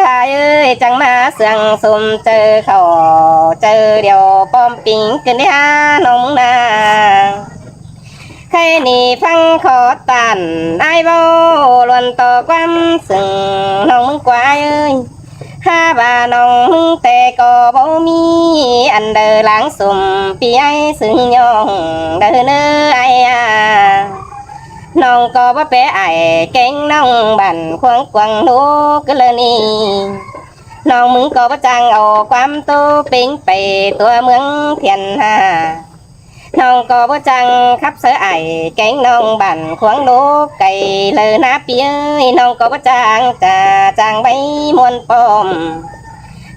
Ai ơi, chắng ꞌmá sương sôm chaư khảu, chaư điêu pom ping ꞌcứn đi hả ꞌnọng ꞌnạ. Khay ꞌnị ꞌphắng khót ꞌtan ải ꞌvạu ꞌluôn ꞌto ꞌquám sưng ꞌnọng ꞌmứng ꞌquá ới. Hák ꞌva ꞌnọng ꞌmứng ꞌtẹ ꞌcọ báu ꞌmí ăn đaư láng sôm ꞌpi ải sưng ꞌnhọng đaư ꞌnớ ải a. ꞌNọng ꞌcọ báu pé ải kéng ꞌnọng bản khuống quảng ꞌlố cớ ꞌlơ ꞌnị. ꞌNọng ꞌmứng ꞌcọ báu chắng au ꞌquám ꞌtố ꞌpéng pay tua ꞌmướng thiện ha. ꞌNọng ꞌcọ báu chắng khắp sáư ải kéng ꞌnọng bản khuống ꞌlố cay ꞌlơ ꞌná ꞌpi ới. ꞌNọng ꞌcọ báu chắng ꞌchạ chắng báy ꞌmuôn pom.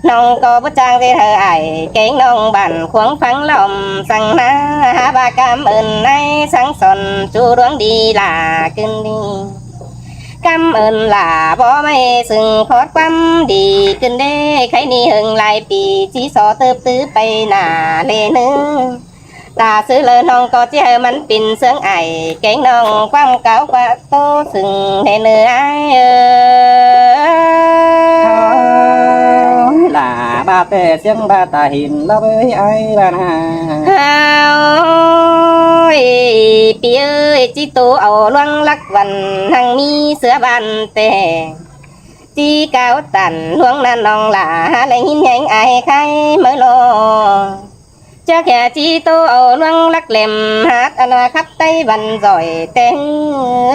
ꞌNọng ꞌcọ báu chắng ꞌdệt hảư ải kéng ꞌnọng bản khuống ꞌphắng lỏm săng ꞌná. Hák ꞌva cảm ơn ải săng son ꞌchu ꞌluống đi lả ꞌcứn đi. Cảm ơn lả bók ꞌmạy sưng khót ꞌquám đi ꞌcứn đé. Khay ꞌnị ꞌhưng lai ꞌpi ꞌchí so tớp tứ pay nả ꞌlế ꞌnớ. Ta ꞌsứ ꞌlơ ꞌnọng ꞌcọ ꞌchí hảư ꞌmắn pên ꞌsướng ải kéng ꞌnọng ꞌquám cáo ꞌquá ꞌtố sưng ꞌlế ꞌnớ ải ới. Lả ꞌva ꞌtẹ ꞌsiếng ꞌva ta hên ló bới ải ꞌva ꞌná. Ôi, ꞌpi ới, ꞌchí ꞌtố au ꞌluống lắc văn ꞌhăng ꞌmí ꞌsứa ban ꞌtẹ. ꞌChí cáo ꞌtan ꞌluống ꞌnặn ꞌnọng lả hák ꞌlẹng ꞌhịn ꞌhéng ải khai máư lo. Chắc hả ꞌchí ꞌtố au ꞌluống lắc lem hát ăn ꞌva khắp ꞌTáy văn giỏi ꞌtẹ.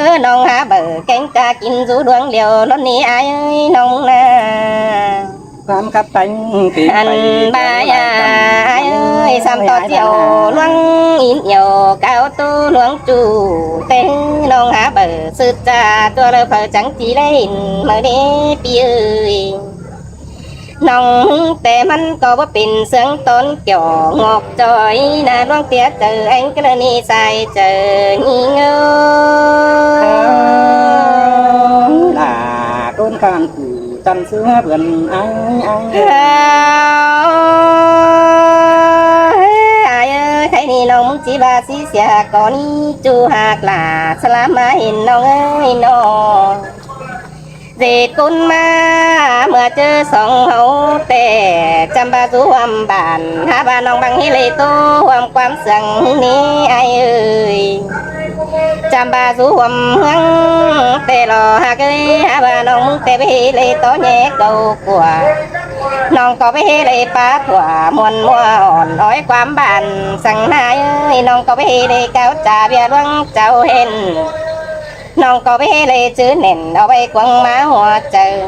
ꞌNọng hák báu kéng ꞌchạ kin dú ꞌluống điêu ꞌlốn ꞌnị ải ới ꞌnọng ꞌná. Ăn khắp ꞌTáy ꞌtẹ ăn pay ba ꞌluống ya lai tăm ải ới, sắm ꞌtọ ải chiêu ꞌva ꞌluống ín iêu cáo ꞌtố ꞌluống ꞌchu ꞌtẹ. ꞌNọng hák báu sứt ꞌchạ tua ꞌlơ phaư chắng ꞌchí ꞌlế ꞌhịn máư đé ꞌpi ới. ꞌNọng ꞌmứng ꞌtẹ ꞌmắn ꞌcọ báu pên ꞌsướng tón kiẻo ngọc choi ꞌná ꞌluống ꞌtía chaư ꞌéng cớ ꞌlơ ꞌnị sai chaư ꞌnhính ới. Lả ꞌcốn ꞌcan phủ chăn ꞌsứa bươn ải ải. Ải ới, khay ꞌnị ꞌnọng ꞌmứng ꞌchí ꞌva ꞌsí sia ꞌcọ ꞌnị ꞌchu ꞌhặc lả sa ꞌlám ꞌmá hên ꞌnọng ới ꞌnọ. ꞌDệt ꞌcốn ꞌmá ꞌmưa ꞌchớ song ꞌháu ꞌtẹ chăm ꞌva dú ꞌhuôm bản, hák ꞌva ꞌnọng bang ꞌhế ꞌlế ꞌtố ꞌhuôm ꞌquám sương ꞌnị ải ới. Chăm ꞌva dú ꞌhuôm ꞌhướng ꞌtẹ lo ꞌhặc ới, hák ꞌva ꞌnọng ꞌmứng ꞌtẹ báu ꞌhế ꞌlế ꞌtố ꞌnhé cáu cua. ꞌNọng ꞌcọ báu ꞌhế ꞌlế pá thua muôn ꞌmua ỏn ói ꞌquám bản săng ꞌná ới. ꞌNọng ꞌcọ báu ꞌhế ꞌlế cáo ꞌchạ ꞌviạk ꞌluống chảu hên. ꞌNọng ꞌcọ báu ꞌhế ꞌlế chứ nẻn au ꞌvạy cuông ꞌmá ꞌhua chaư.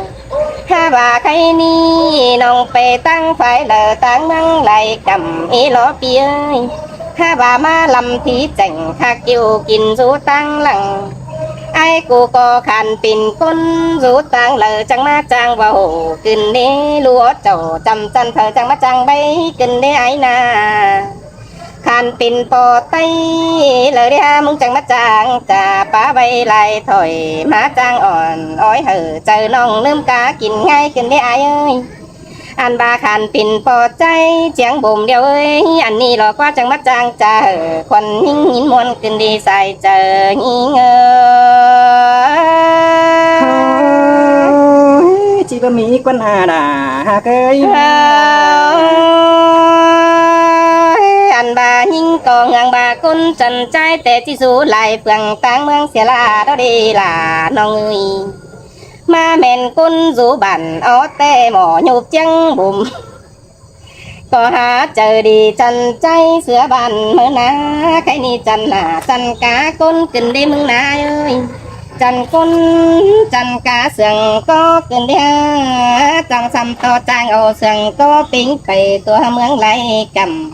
Hák ꞌva khay ꞌnị ꞌnọng pay ꞌtáng phái lỏ ꞌtáng ꞌmướng lai căm é lo ꞌpi ới. Hák ꞌva ꞌmá lăm thí chẻng ꞌhặc ꞌkiu kin dú ꞌtáng lăng. Ải cu ꞌcọ khan pên ꞌcốn dú ꞌtáng lỏ chắng ꞌmá chắng ꞌvạu ꞌcứn đé ꞌlụk chảu chăm chăn phaư chắng ꞌmá chắng báy ꞌcứn đé ải ꞌná. Khan pên ꞌpo ꞌTáy lỏ đé ꞌmứng chắng ꞌmá chắng ꞌchạ pá ꞌvạy lai thỏi ꞌmá chắng ỏn ói hảư chaư ꞌnọng ꞌnớm cá kin ꞌngai ꞌcứn đé ải ới. Ăn ꞌva khan pên ꞌpo ꞌChái chiếng bôm điêu ới, ăn ꞌnị lo ꞌquá chắng ꞌmá chắng ꞌchạ hảư khuôn ꞌnhính ꞌnhính muôn ꞌcứn đé sai chaư ꞌnhính ới. ꞌChí báu ꞌmí ꞌquán a đa ꞌhặc ới. Ăn ꞌva ꞌnhính ꞌcọ ꞌhướng ꞌva ꞌcốn chăn ꞌChái ꞌtẹ ꞌchí dú lai phường ꞌtáng ꞌmướng sia ꞌlạ đó đi lả ꞌnọng ới. ꞌMá ꞌmen ꞌcốn dú bản ók ꞌtẹ mỏ nhộp chiếng bôm. ꞌCọ hák chaư đi chăn ꞌChái ꞌsứa bản ꞌmưa ꞌná, khay ꞌnị chăn nả chăn cá ꞌcốn ꞌcứn đé ꞌmướng ꞌná ới. Chăn ꞌcốn chăn cá sương ꞌcọ ꞌcứn đé, chắng sắm ꞌto chắng au sương ꞌcọ ꞌpính pay tua ꞌmướng lai căm.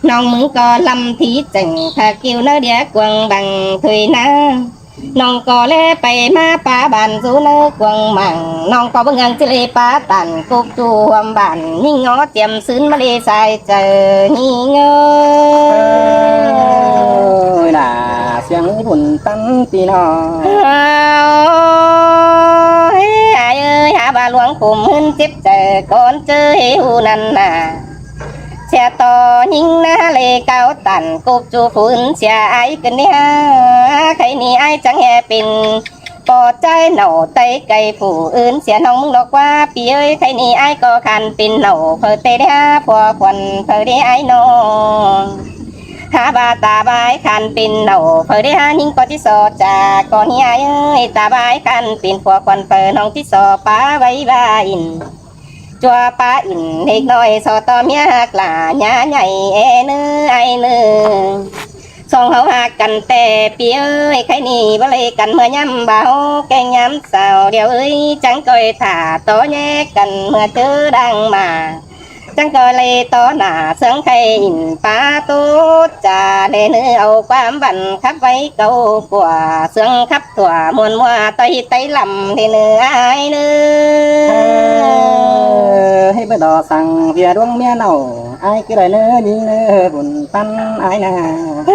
ꞌNọng ꞌmứng ꞌcọ lăm thí chẻng ꞌhặc ꞌkiu ꞌnớ đĩa cuông bang thuê ꞌná. ꞌNọng ꞌcọ ꞌlé pay ꞌmá pá bản dú ꞌnớ cuông mảng. ꞌNọng ꞌcọ báu ꞌhướng ꞌchí ꞌlế pá tản cốc ꞌchu ꞌhuôm bản ꞌnhính ngó chiêm sứn ꞌmá ꞌlế sai chaư ꞌnhính ới. Ôi, lả siêng bun tắn ꞌpi ꞌnọng. Ôi, ải ới, hák ꞌva ꞌluống khôm ꞌhướn chếp chaư cón ꞌchớ ꞌhế ꞌhụ ꞌnặn nả. Sia ꞌto ꞌnhính ꞌná ꞌlế cáo tản cốc ꞌchu phún sia ải ꞌcứn đé. Khay ꞌnị ải chắng ꞌhế pên ꞌpo ꞌChái nảu ꞌTáy cay phủ ứn sia ꞌnọng ꞌmứng lo ꞌquá ꞌpi ới. Khay ꞌnị ải ꞌcọ khan pên nảu phaư ꞌtẹ đé, pua khuôn phaư đé ải ꞌnọng. Hák ꞌva ta ꞌvái khăn pên nảu, phaư đé hák ꞌnhính ꞌcọ ꞌchí so ꞌchạ ꞌcọ ꞌnị ai ơi, ta ꞌvái khăn pên pua khuôn phaư ꞌnọng ꞌchí so pá ꞌvạy ꞌva ỉn. ꞌChua pá ỉn ꞌlẹc ꞌnọi so ꞌto ꞌmía ꞌhặc lả ꞌnhá nhảy é ꞌnớ ai ꞌnớ. Song ꞌháu ꞌhặc căn ꞌtẹ ꞌpi ơi, khay ꞌnị báu ꞌlẹc căn ꞌmưa ꞌnhăm báu keng ꞌnhăm sau điêu ơi, chắng ꞌcoi thả tó ꞌnhé căn ꞌmưa ꞌchớ đang ꞌmá. Chắng ꞌcoi ꞌlẹc tó nả ꞌsướng khay ỉn pá ꞌtố ꞌchạ ꞌlẹc ꞌnớ au ꞌquám văn khắp ꞌvạy cáu ꞌpưa ꞌsướng khắp thua ꞌmuôn ꞌmua ꞌtoi ꞌhịt ꞌtoi lăm ꞌlẹc ꞌnớ ai ꞌnớ. Ơ, hế báu đỏ săng ꞌviạk ꞌluống ꞌmía ꞌnọng, ai ꞌcứ đảy ꞌnớ ꞌnhính ꞌnớ bun tăn ai ꞌnớ. Ơ,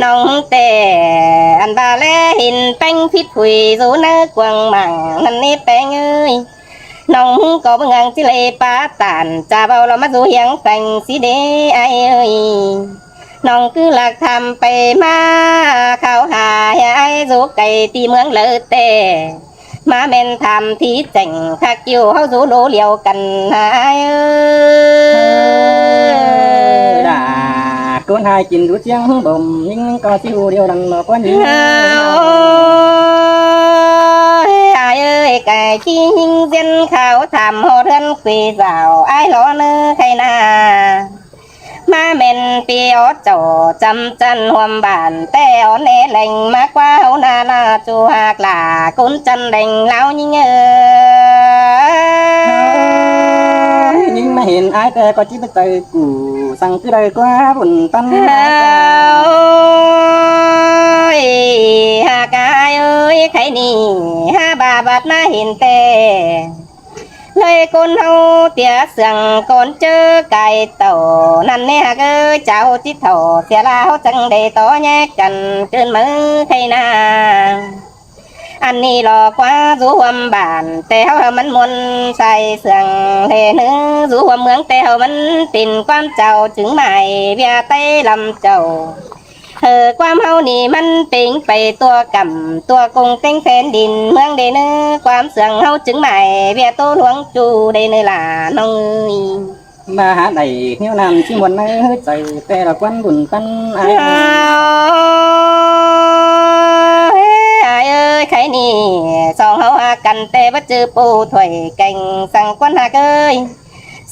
ꞌnọng ꞌtẹ ăn ꞌva ꞌlé hên ꞌpéng phít phui dú ꞌnớ cuông mảng ꞌnặn ꞌnị ꞌpéng ơi. ꞌNọng ꞌcọ báu ngăng ꞌchí ꞌlẹc pá tản ꞌchạ báu lo ꞌmá dú hiếng pheng sí đế ai ơi. ꞌNọng ꞌcứ ꞌlặc tham pay ꞌmá kháo ha ꞌhế ai dú cay ti ꞌmướng ꞌlạ ꞌtẹ. ꞌMá ꞌmen tham thí chẻng khắc ꞌkiu ꞌháu dú ꞌlố điêu căn ai ơi. Đả ꞌcốn hai kin dú ꞌchiếng bôm ꞌnhính ꞌcọ ꞌchí hú điêu đăng lo ꞌquá ꞌnhính. Ơ, ai ơi, cai ꞌchí ꞌnhính ꞌdiến kháo tham ꞌhọt ꞌhướn quê dảo ai lo ꞌnớ khay ꞌnạ. ꞌMá ꞌmen ꞌpi ók chảu chăm chăn ꞌhuôm bản ꞌtẹ ók ꞌné leng ꞌmá ꞌquá ꞌháu ꞌnạ ꞌnạ ꞌchu ꞌhặc lả ꞌcốn chăn leng ꞌláo ꞌnhính ơ. ꞌNhính ꞌmá hên ai ꞌtẹ ꞌcọ ꞌchí báu chaư củ săng ꞌcứ đảy ꞌquá bun tăn. Ôi, ꞌhặc ai ơi, khay ꞌnị hák ꞌva bát ꞌmá hên ꞌtẹ. ꞌLới ꞌcốn ꞌháu tia sương ꞌcốn ꞌchớ cai tảu ꞌnặn ꞌnị ꞌhặc ơ, chảu ꞌchí thảu sia ꞌla ꞌháu chắng đảy tó ꞌnhé căn ꞌcứn máư khay ꞌnạ. Ăn ꞌnị lo ꞌquá dú ꞌhuôm bản ꞌtẹ ꞌháu hảư ꞌmắn ꞌmuôn sai sương ꞌlẹc ꞌnớ, dú ꞌhuôm ꞌmướng ꞌtẹ ꞌháu ꞌmắn pên ꞌquám chảu chứng mải ꞌviạk ꞌTáy ꞌlăm chảu. Hơ, ꞌquám ꞌháu ꞌnị ꞌmắn pêng pay tua căm tua công ꞌtếng phén đin ꞌmướng đê ꞌnớ, ꞌquám sương ꞌháu chứng mải ꞌviạk ꞌtố ꞌluống ꞌchu đê ꞌnớ lả ꞌnọng ơi. ꞌVa hák đảy ꞌhiếu ꞌnặn ꞌchí ꞌmuôn ꞌnớ chaư ꞌtẹ lo ꞌquám bun tăn ai. Ơ, ai ơi, khay ꞌnị song ꞌháu ꞌhặc căn ꞌtẹ báu ꞌchư pu thuổi keng săng ꞌquám ꞌhặc ơi.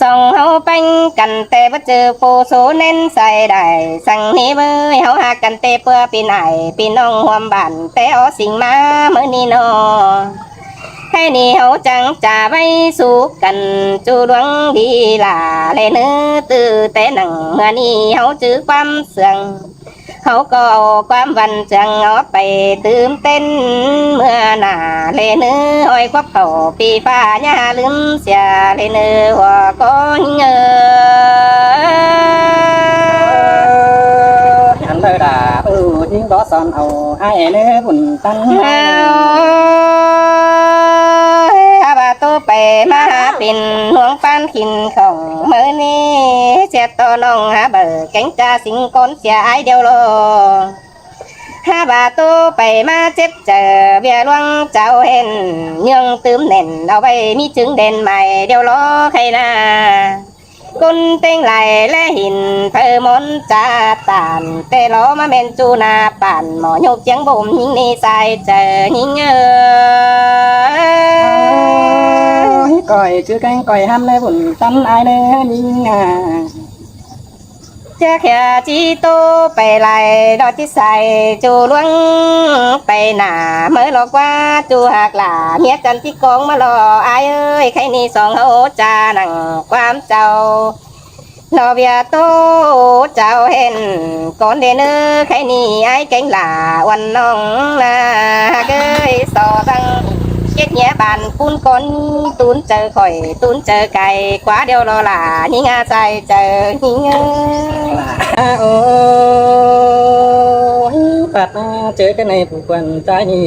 Song ꞌháu ꞌpéng căn ꞌtẹ báu ꞌchư pu sú ꞌnén sai đảy săng ꞌnị ꞌmới, ꞌháu ꞌhặc căn ꞌtẹ ꞌpưa pên ải pên ꞌnọng ꞌhuôm bản ꞌtẹ ók sính ꞌmá ꞌmới ꞌnị ꞌnọ. Khay ꞌnị ꞌháu chắng ꞌchạ ꞌvạy sú căn ꞌchu ꞌluống đi lả ꞌlẹc ꞌnớ, ꞌtứ ꞌtẹ nẳng ꞌmưa ꞌnị ꞌháu chứ ꞌquám sương. ꞌHáu ꞌcọ au ꞌquám văn chương ók pay tứm tên ꞌmưa nả ꞌlẹc ꞌnớ, ꞌhọi khóp khảu pi ꞌphạ ꞌnhá ꞌlứm sia ꞌlẹc ꞌnớ ꞌhua ꞌcốn ꞌnhính ơ. Ăn đảy đả, ơ, ꞌnhính bók son au ai ꞌnớ bun tăn. Hák ꞌva ꞌtố pay ꞌmá hák pên ꞌluống ꞌpán khỉn khong ꞌmới ꞌnị, ꞌchẹ ꞌto ꞌnọng hák báu kéng ꞌchạ sính ꞌcốn sia ai điêu lo. Hák ꞌva ꞌtố pay ꞌmá chếp chaư ꞌviạk ꞌluống chảu hên, ꞌnhương tứm nẻn au ꞌvạy ꞌmí chứng đen mai điêu lo khay ꞌnạ. ꞌCốn ꞌtếng lai ꞌlé hên phaư môn ꞌchạ tản ꞌtẹ lo ꞌmá ꞌmen ꞌchu ꞌnạ bản ꞌmọ ꞌnhộp ꞌchiếng bôm ꞌnhính ꞌnị sai chaư ꞌnhính ơ. Ơ, ꞌcoi chứ kéng ꞌcoi ꞌhăm ꞌnớ bun tăn ai ꞌnớ ꞌnhính ꞌnạ. Chắc hia ꞌchí ꞌtố pay lai ꞌlọ ꞌchí sai ꞌchu ꞌluống pay nả ꞌmới lo ꞌquá ꞌchu ꞌhặc lả ꞌmía chăn ꞌchí cóng ꞌmá lo ai ơi, khay ꞌnị song ꞌháu ꞌchạ nẳng ꞌquám chảu. Lo ꞌviạk ꞌtố chảu hên ꞌcốn đê ꞌnớ, khay ꞌnị ai kéng lả uôn ꞌnọng ꞌnạ ꞌhặc ơi, so ꞌvăng chết nhé bản ꞌcốn ꞌcốn tún chaư khỏi tún chaư cai ꞌquá điêu lo lả ꞌnhính ꞌnạ sai chaư ꞌnhính ơ. Ơ, ơ, ơ, pap ꞌnạ chaư ꞌcọ ꞌnị phủ khuôn ꞌchái ꞌnị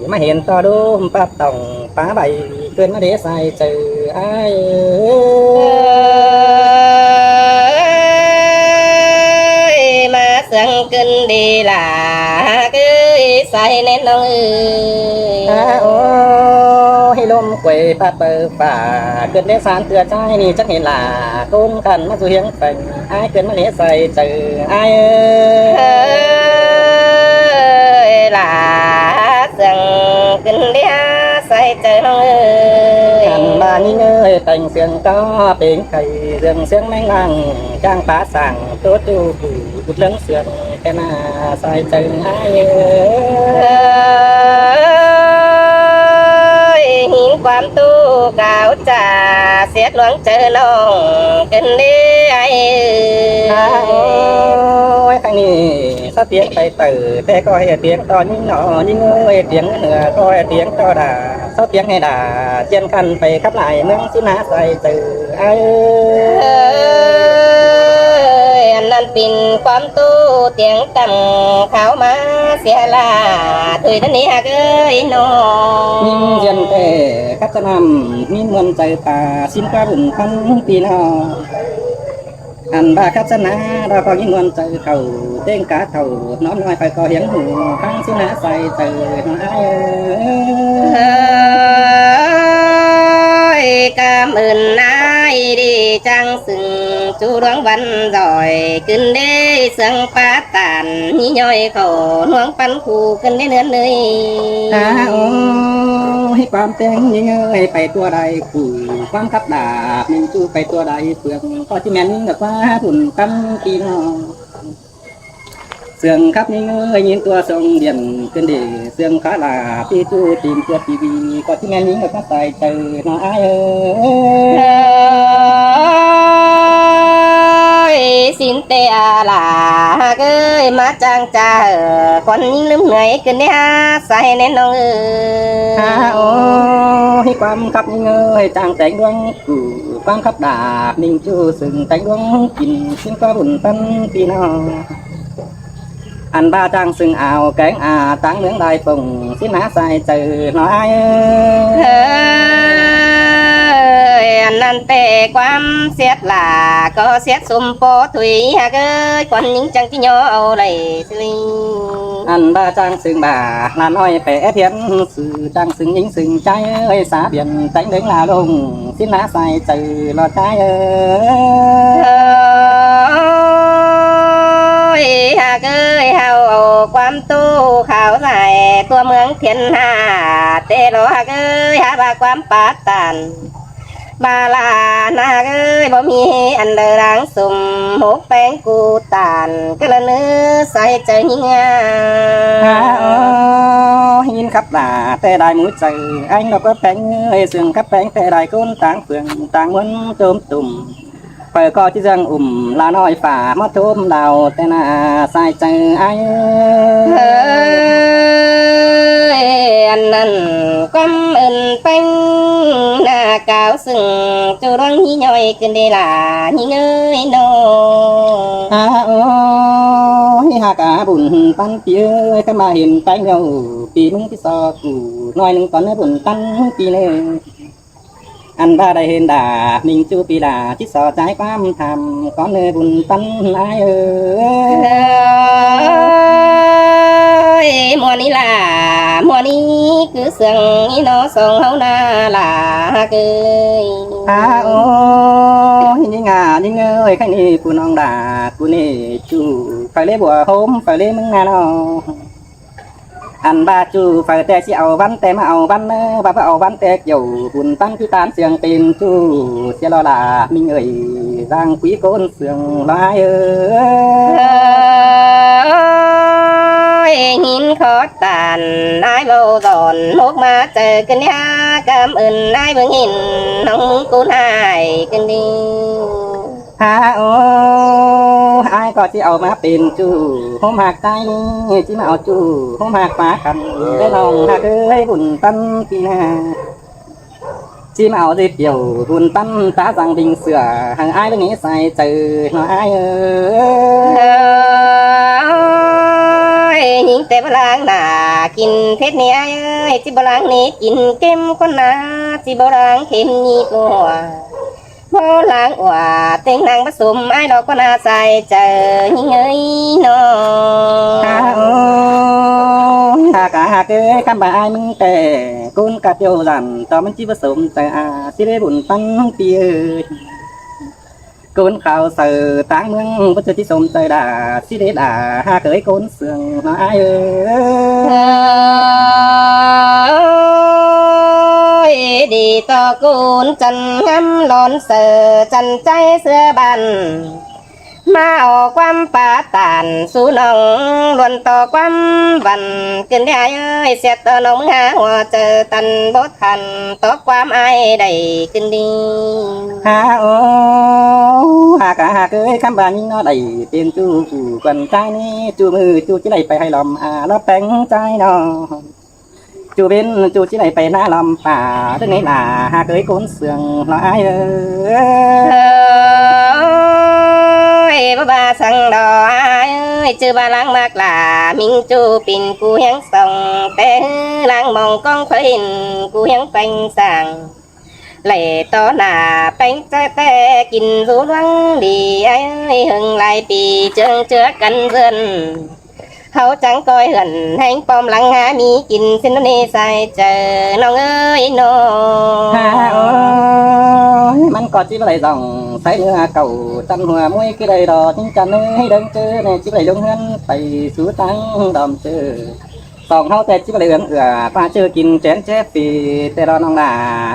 ꞌmá hên ꞌto đu pap tỏng pá ꞌvạy ꞌcứn ꞌmá đé sai chaư ai ơi. Ơi, ꞌmá sương ꞌcứn đi lả ꞌhặc ơi, sai ꞌnén ꞌnọng ơi. Ơ, ơ, ꞌlôm Quay pap pơ phả, cơn đế san tưa chai ni chắc hên là cốn khăn mắc du hiếng phành, ai cơn mắc hế say chư ai ơi. Là sương cơn đế say chư ơi. Khăn ba ni ơi, phành sương có pêng khay, sương sương meng lăng, chang pá sàng, tốt chu phủ, bụt lưng sương. Khen à, sai chư ai ơi, hín quám tu cáo chả, siết luống chư nông, cơn đế ai ơi. À, ôi, khang ni, sao tiếng tay tử, thế có hè tiếng to như nó, như ngơi tiếng nữa, có hè tiếng to đà, sao tiếng hè đà, chiên khăn phải khắp lại, nướng xin há sai chư ai ơi. Ăn năn pin quám tu tiếng tăm kháo má xia la, thui thân ní hạc ơi nô. Ninh duyên tê khắp chân hầm, ninh muôn chư ta, xin qua bùn khăn pin hò. Ăn ba khắp chân ná, đo có ninh muôn chư thầu, tên cá thầu, nó nói phải có hiến hủ, khăn xin há sai chư, nó ai ơi. Ơi, cảm ơn ai đi chăng sừng, chú đuống văn giỏi, cơn đế sương pá tản, nhí nhoi khổ, nuông pắn khu, cơn đế nướn nơi. À, ôi, quám tiếng nhí nhoi, phải tua đài phủ, quám khắp đà, mình chu phải tua đài phường, có chứ men nhí ngược qua bùn tăm kỳ nọ. Sương khắp nhí nhoi, nhìn tua sông điện, cơn đế sương khá là, pi chu tìm tua tivi, có chứ men nhí ngược qua tài chư, nó ai ơi. Ơi, xin tê à là, hạc ơi, má chang cha hờ, con nhí lúm người, cơn đế há, sai nên nông ơi. À, ôi, quám khắp nhí nhoi, chang téng đuống, cử quám khắp đà, mình chu sừng téng đuống, kín xin có bùn tăm pin hò. Ăn ba chang sừng áo kéng à, táng nướng đài phồng, xin há sai chư nó ai ơi. Ơi, ăn năn tê quám siết là, có siết xôm pô thủy hạc ơi, con nhính chăng tí nhô âu đẩy sư linh. Ăn ba chang sừng bà, là nói pé ép hiến, sư chang sừng nhính sừng chai ơi, xá biển, tránh đến là lùng. Xin há sai chư lo chai ơi. Ơi, hạc ơi, hào ổ quám tu kháo giải tua mương thiên hà, tê lô hạc ơi, há ba quám pá tản. Ba là hạc ơi, bố mi ăn đờ ráng sùng, hốc peng cu tản, cứ lơ nư sai chư nhí ngà. À, ơ, hin khắp là tê đài mũi chư, anh nó có peng ơi, sương khắp peng tê đài côn táng phường, táng muốn tôm tùm. Phở co chứ dâng ủm là nói phả mất thốm đào tên là sai chư ai ơi. Ăn năn quăm ơn pêng na cáo sừng, chu đoán nhí nhoi cơn đê là nhí ngơi nô. À, ôi, hà cả bùn păn pi ơi, khắp mà hiền pêng đâu, pi mưng pi so củ, nói nưng con bùn păn pi nê. Ăn ba đài hên đà, mình chu pi đà, chít so chai quám tham, con nê bùn tăn ai ơi. Ơi, mùa ní là, mùa ní cứ sương ní nó sông hấu na là hạc ơi. À, ôi, ní ngà, ní ngơi, khách ní, cu nong đà, cu nê, chu, phải lễ bùa hôm, phải lễ mưng na nó. Ăn ba chu phở tê si ẩu văn tê mà ẩu văn nơ, ba bơ ẩu văn tê kiểu bùn tăn cứ tán sương tìm chu, sia lo là mình ơi, giang quý côn sương lo ai ơi. Ơi, nhìn khó tàn, ai vô dọn, hốc má chư cơn đê há, cảm ơn ai bưng hin, nông mưng cún hai cơn đi. Hả ô, ai có chi ẩu má pên chu, hôm hạc tai ni, chi mà ẩu chu, hôm hạc phá khăn, cái lòng hạc ơi bùn tăn chi nà. Chi mà ẩu dịp kiểu bùn tăn tá rằng bình sửa, hàng ai với nghĩ sai chư, nó ai ơi. Ơi, nhìn tê bơ lang nà, kin phết ni ai ơi, chi bơ lang ni kin kem con nà, chi bơ lang kem ni bùa. Bố láng ua, têng năng bá sum ai lo con a sai chư nhí ngơi nô. À, ôi, hà cả Hák ơi, khắm ꞌva ải ꞌmứng ꞌtẹ ꞌcốn ꞌcặt ꞌlẹo dản, ꞌto ꞌmắn ꞌchí báu sôm chaư a, ꞌchí đảy bun ꞌpắn ꞌpi ơi. ꞌCốn khảu saư ꞌtáng ꞌmướng báu ꞌchớ ꞌchí sôm chaư đa, ꞌchí đảy đa hák ơi ꞌcốn sương ꞌnọ ải ơi. Ơi, đi ꞌto ꞌcốn chăn ngắm lón saư chăn ꞌchái ꞌsứa bản. ꞌMá au ꞌquám pá tản sú ꞌnọng, ꞌluôn ꞌto ꞌquám văn ꞌcứn đi ải ơi, ꞌsẹt ꞌto ꞌnọng ꞌmứng ha hua chaư tăn bốt hẳn ꞌto ꞌquám ải đảy ꞌcứn đi. Ha ô, hák a hák ơi, khắm ꞌva ꞌnhính ꞌnọ đảy tiên ꞌchu phủ khuôn ꞌchái ꞌnị, ꞌchu ꞌmự ꞌchu ꞌchí đảy pay ꞌhại lom a, lót ꞌpéng ꞌchái ꞌnọ. ꞌChu bến ꞌchu ꞌchí đảy pay ꞌná lom pá, tứ ꞌnị ꞌla hák ơi ꞌcốn sương ꞌnọ ải ơi. Ơi, báu ꞌva săng ꞌnọ ải ơi, ꞌchư ꞌva ꞌláng ꞌmặc ꞌla ꞌmính ꞌchu pên ꞌcu hiếng song, té ꞌláng mong ꞌcóng khuôn ꞌcu hiếng ꞌpéng sang. Đảy ꞌto nả ꞌpéng ꞌchớ té kin dú ꞌluống đi ải ơi, hơng lai ꞌpi ꞌchương ꞌchứa căn ꞌdượn. Hảư chắng ꞌcoi hưn ꞌhéng pom lăng hák ꞌmí kin ꞌsịn ꞌnị sai chaư ꞌnọng ơi ꞌnọ. Ha ơi, ꞌmắn ꞌcọ ꞌchí báu đảy dỏng sáư ꞌnưa cảu chăn hua ꞌmuối ꞌcứ đảy đo ꞌchính chăn ơi, đơng ꞌchớ ꞌnị ꞌchí báu đảy ꞌluống ꞌhướn pay sú ꞌtáng đom ꞌchớ. Song ꞌháu ꞌtẹ ꞌchí báu đảy ươn ươn ꞌva ꞌchớ kin chén chép ꞌpi ꞌtẹ ꞌlo ꞌnọng ꞌla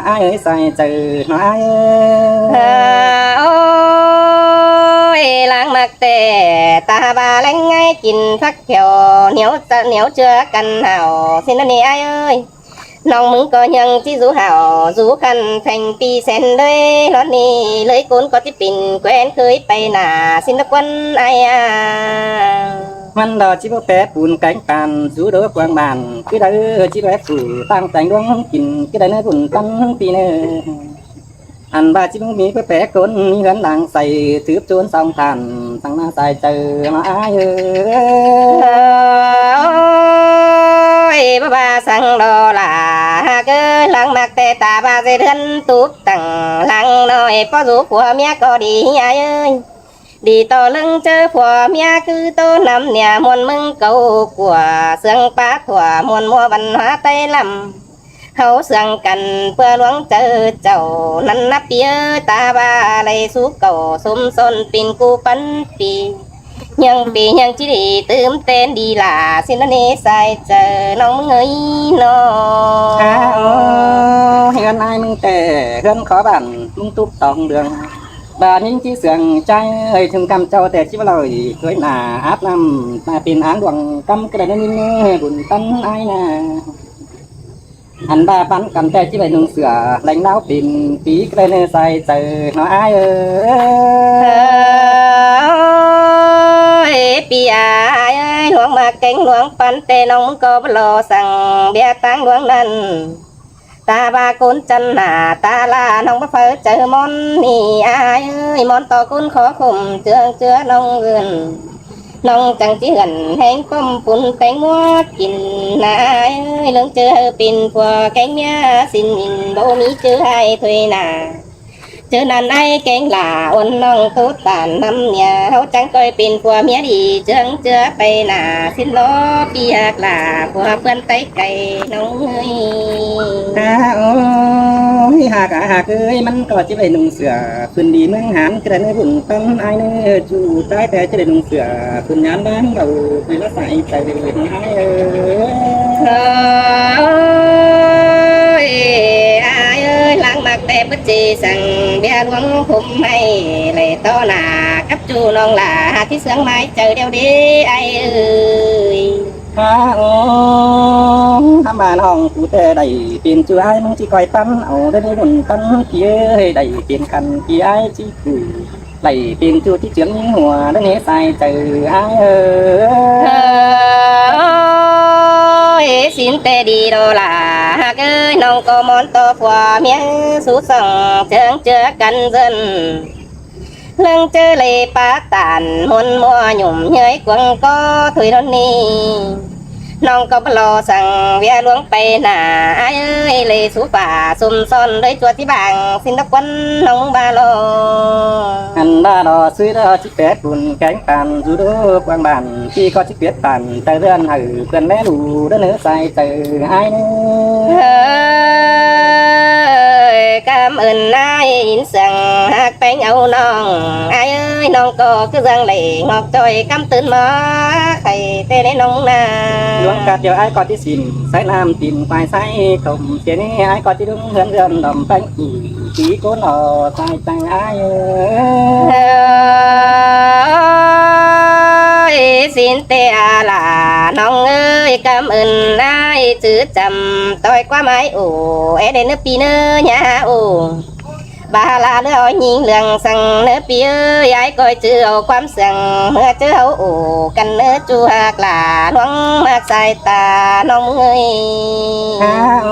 ải ơi sai chaư ꞌnọ ải ơi. Ơi, ꞌláng ꞌmặc ꞌtẹ ta ꞌva ꞌlẹng ải kin phắc khẻo ꞌnéo ꞌchớ căn hảư ꞌsịn ꞌnị ải ơi. ꞌNọng ꞌmứng ꞌcọ ꞌnhắng ꞌchí dú hảư dú khăn pheng ꞌpi sen đới ꞌlón ꞌnị, ꞌlới ꞌcốn ꞌcọ ꞌchí pên ꞌquén khới pay nả ꞌsịn ꞌnớ ꞌquán ải a. ꞌMắn ꞌlo ꞌchí báu pé pun kéng păn dú đố quang bản, ꞌcứ đaư ꞌchí báu phủ ꞌtáng teng ꞌluống kin, ꞌcứ đaư ꞌnớ bun ꞌpắn ꞌpi ꞌnớ. Ăn ꞌva ꞌchí ꞌmí báu pé ꞌcốn ꞌmí ꞌhướn lăng say, tứp ꞌchốn song than săng ꞌná sai chaư ꞌnọ ải ơi. Ơi, báu ꞌva săng ꞌnọ ꞌla hák ơi, ꞌláng ꞌmặc ꞌtẹ ta ꞌva dệt ꞌhướn túp tẳng lăng ꞌnọi, ꞌpó dú phua ꞌmía ꞌcọ đi ải ơi. Đi ꞌto ꞌlớng ꞌchớ phua ꞌmía ꞌcứ ꞌtố ꞌnặm ꞌnịa ꞌmuôn ꞌmướng cáu cua, ꞌsướng pá thua ꞌmuôn ꞌmúa văn hóa ꞌTáy ꞌlắm. Hảư ꞌsướng căn ꞌpưa ꞌluống chaư chảu ꞌnặn ꞌnặp ꞌpi ơi, ta ꞌva đảy sú cảu sôm son pên ꞌcu ꞌpắn ꞌpi. ꞌNhắng ꞌpi ꞌnhắng ꞌchí đi tứm tén đi ꞌla ꞌsịn ꞌnị sai chaư ꞌnọng ꞌmứng ơi ꞌnọ. Ha ô, ꞌhướn ải ꞌmứng ꞌtẹ ꞌhướn khó bản ꞌmứng túp tỏng đường. ꞌVa ꞌmính ꞌchí sương ꞌchái ơi, ꞌchưng ꞌcắm chảu ꞌtẹ ꞌchí báu ꞌlới ꞌtoi nả áp ꞌnặm, ta pên án luông ꞌcắm ꞌcọ đảy ꞌnớ ꞌmính ơi, bun ꞌpắn ải nả. Ăn ꞌva ꞌpắn căn ꞌtẹ ꞌchí đảy nung sửa leng ꞌláo pên ꞌpi ꞌcọ đảy ꞌnớ sai chaư ꞌnọ ải ơi. Ơi, ꞌpi ải ơi, ꞌluống ꞌmặc kéng ꞌluống ꞌpắn ꞌtẹ ꞌnọng ꞌmứng ꞌcọ báu ꞌlo săng ꞌviạk ꞌtáng ꞌluống ꞌnặn. Ta ꞌva ꞌcốn chăn nả ta ꞌla ꞌnọng báu phaư chaư ꞌmón ꞌnị ải ơi, ꞌmón ꞌto ꞌcốn khó khốm ꞌchương ꞌchứa ꞌnọng ươn. ꞌNọng chắng ꞌchí ươn ꞌhéng ꞌpóm pun ꞌpéng ꞌmúa kin ꞌnạ ải ơi, ꞌlớng ꞌchớ hảư pên phua kéng ꞌmía ꞌsịn ꞌnịn báu ꞌmí ꞌchớ ải thuê nả. ꞌChớ ꞌnặn ải kéng ꞌla uôn ꞌnọng tút tản ꞌnặm ꞌnịa, ꞌháu chắng ꞌcoi pên phua ꞌmía đi ꞌchương ꞌchứa pay nả ꞌsịn ꞌlo ꞌpi ꞌhặc ꞌla phua ꞌpướn ꞌTáy cay ꞌnọng ơi. Ha ơi, hák a hák ơi, ꞌmắn ꞌcọ ꞌchí đảy nung sửa phưn đi ꞌmướng Hán ꞌcọ đảy ꞌnớ bun ꞌpắn ải ꞌnớ, ꞌchu ꞌchái ꞌtẹ ꞌchí đảy nung sửa phưn Hán ꞌváng đaư ꞌtoi ꞌlá sai chaư ꞌnị ải ơi. Ơi, ải ơi, ꞌláng ꞌmặc ꞌtẹ bớt ꞌchí săng ꞌviạk ꞌluống khốm ꞌmạy, đảy ꞌto nả cắp ꞌchu ꞌnọng ꞌla hák ꞌchí sương ꞌmái chaư ꞌlẹo đế ải ơi. Ha ô, ꞌhăm ꞌva ꞌnọng phủ ꞌtẹ đảy pên ꞌchu ải ꞌmứng ꞌchí ꞌcoi ꞌpắn au đé ꞌnớ bun ꞌpắn ꞌpi ơi, đảy pên căn ꞌpi ải ꞌchí phủ, đảy pên ꞌchu ꞌchí ꞌchướng ꞌnhính hua đé ꞌnớ sai chaư ải ơi. Ơi, ꞌsịn ꞌtẹ đi ꞌlo ꞌla hák ơi, ꞌnọng ꞌcọ ꞌmón ꞌto phua ꞌmía sú song ꞌchương ꞌchứa căn ꞌdượn. ꞌLớng ꞌchớ đảy pá tản ꞌmuôn ꞌmúa nhủm ꞌnhới cuông ꞌcọ thôi ꞌlón ꞌnị. ꞌNọng ꞌcọ báu lo săng ꞌviạk luông pay nả, ải ơi, ꞌlẹo sú ꞌphạ sôm son ꞌlới ꞌchua ꞌchí bang, ꞌsịn tốc quán ꞌnọng ꞌmứng báu lo. Ăn báu lo ꞌsứ ꞌlọ ꞌchí pét bun kéng ꞌtan, dú đu quảng bản, ꞌchí ꞌcọ ꞌchí pét ꞌtan, ꞌtẹ ꞌdọn hảư ꞌpưôn ꞌlé đu, đu ꞌnớ sai ꞌtẹ ải ꞌnớ. Ơi, cảm ơn ải ín săng ꞌhặc ꞌpéng au ꞌnọng. Ải ơi, ꞌnọng ꞌcọ ꞌcứ dăng đảy ꞌngọk ꞌchoi cắm tứn ꞌmá, khay ꞌtẹ ꞌnọng ꞌnạ. Luông ꞌcạ ꞌtiếu ải ꞌcọ ꞌchí sỉn, sai ꞌnặm tin quai sai tôm, ꞌtiếu ꞌnị ải ꞌcọ ꞌchí đúng ꞌhướn ꞌdọn đom ꞌpéng ỉ, ꞌchí ꞌcốn lo sai ꞌtẹ ải ơi. Ơi, ꞌsịn ꞌtẹ lả ꞌnọng ơi, cảm ơn ải chứ chăm ꞌtoi ꞌquám ải ổ, é đảy ꞌnớ ꞌpi ꞌnớ ꞌnhá ổ. Báu lả ꞌlứa ói ꞌnhính ꞌlương săng ꞌnớ ꞌpi ơi, ải ꞌcoi chứ au ꞌquám săng ꞌmứa ꞌchớ au ổ căn ꞌnớ ꞌchu ꞌhặc lả ꞌluống ꞌmặc sai ꞌta ꞌnọng ꞌmứng ơi. Ha, ô,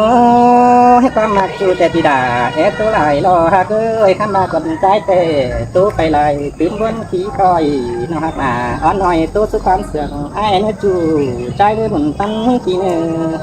ꞌquám ꞌmặc ꞌchu ꞌtẹ ꞌpi đả, é ꞌtố lai lo ꞌhặc ơi, khăn ꞌmặc quăn ꞌchái ꞌtẹ, ꞌtố pay lai tứm ꞌbuôn ꞌchí ꞌcoi, ꞌnọng ꞌhặc lả ók ꞌnọi ꞌtố sú ꞌquám săng ải ꞌnớ ꞌchu, ꞌchái ꞌlứa mưn ꞌtăn ꞌpi ꞌnớ.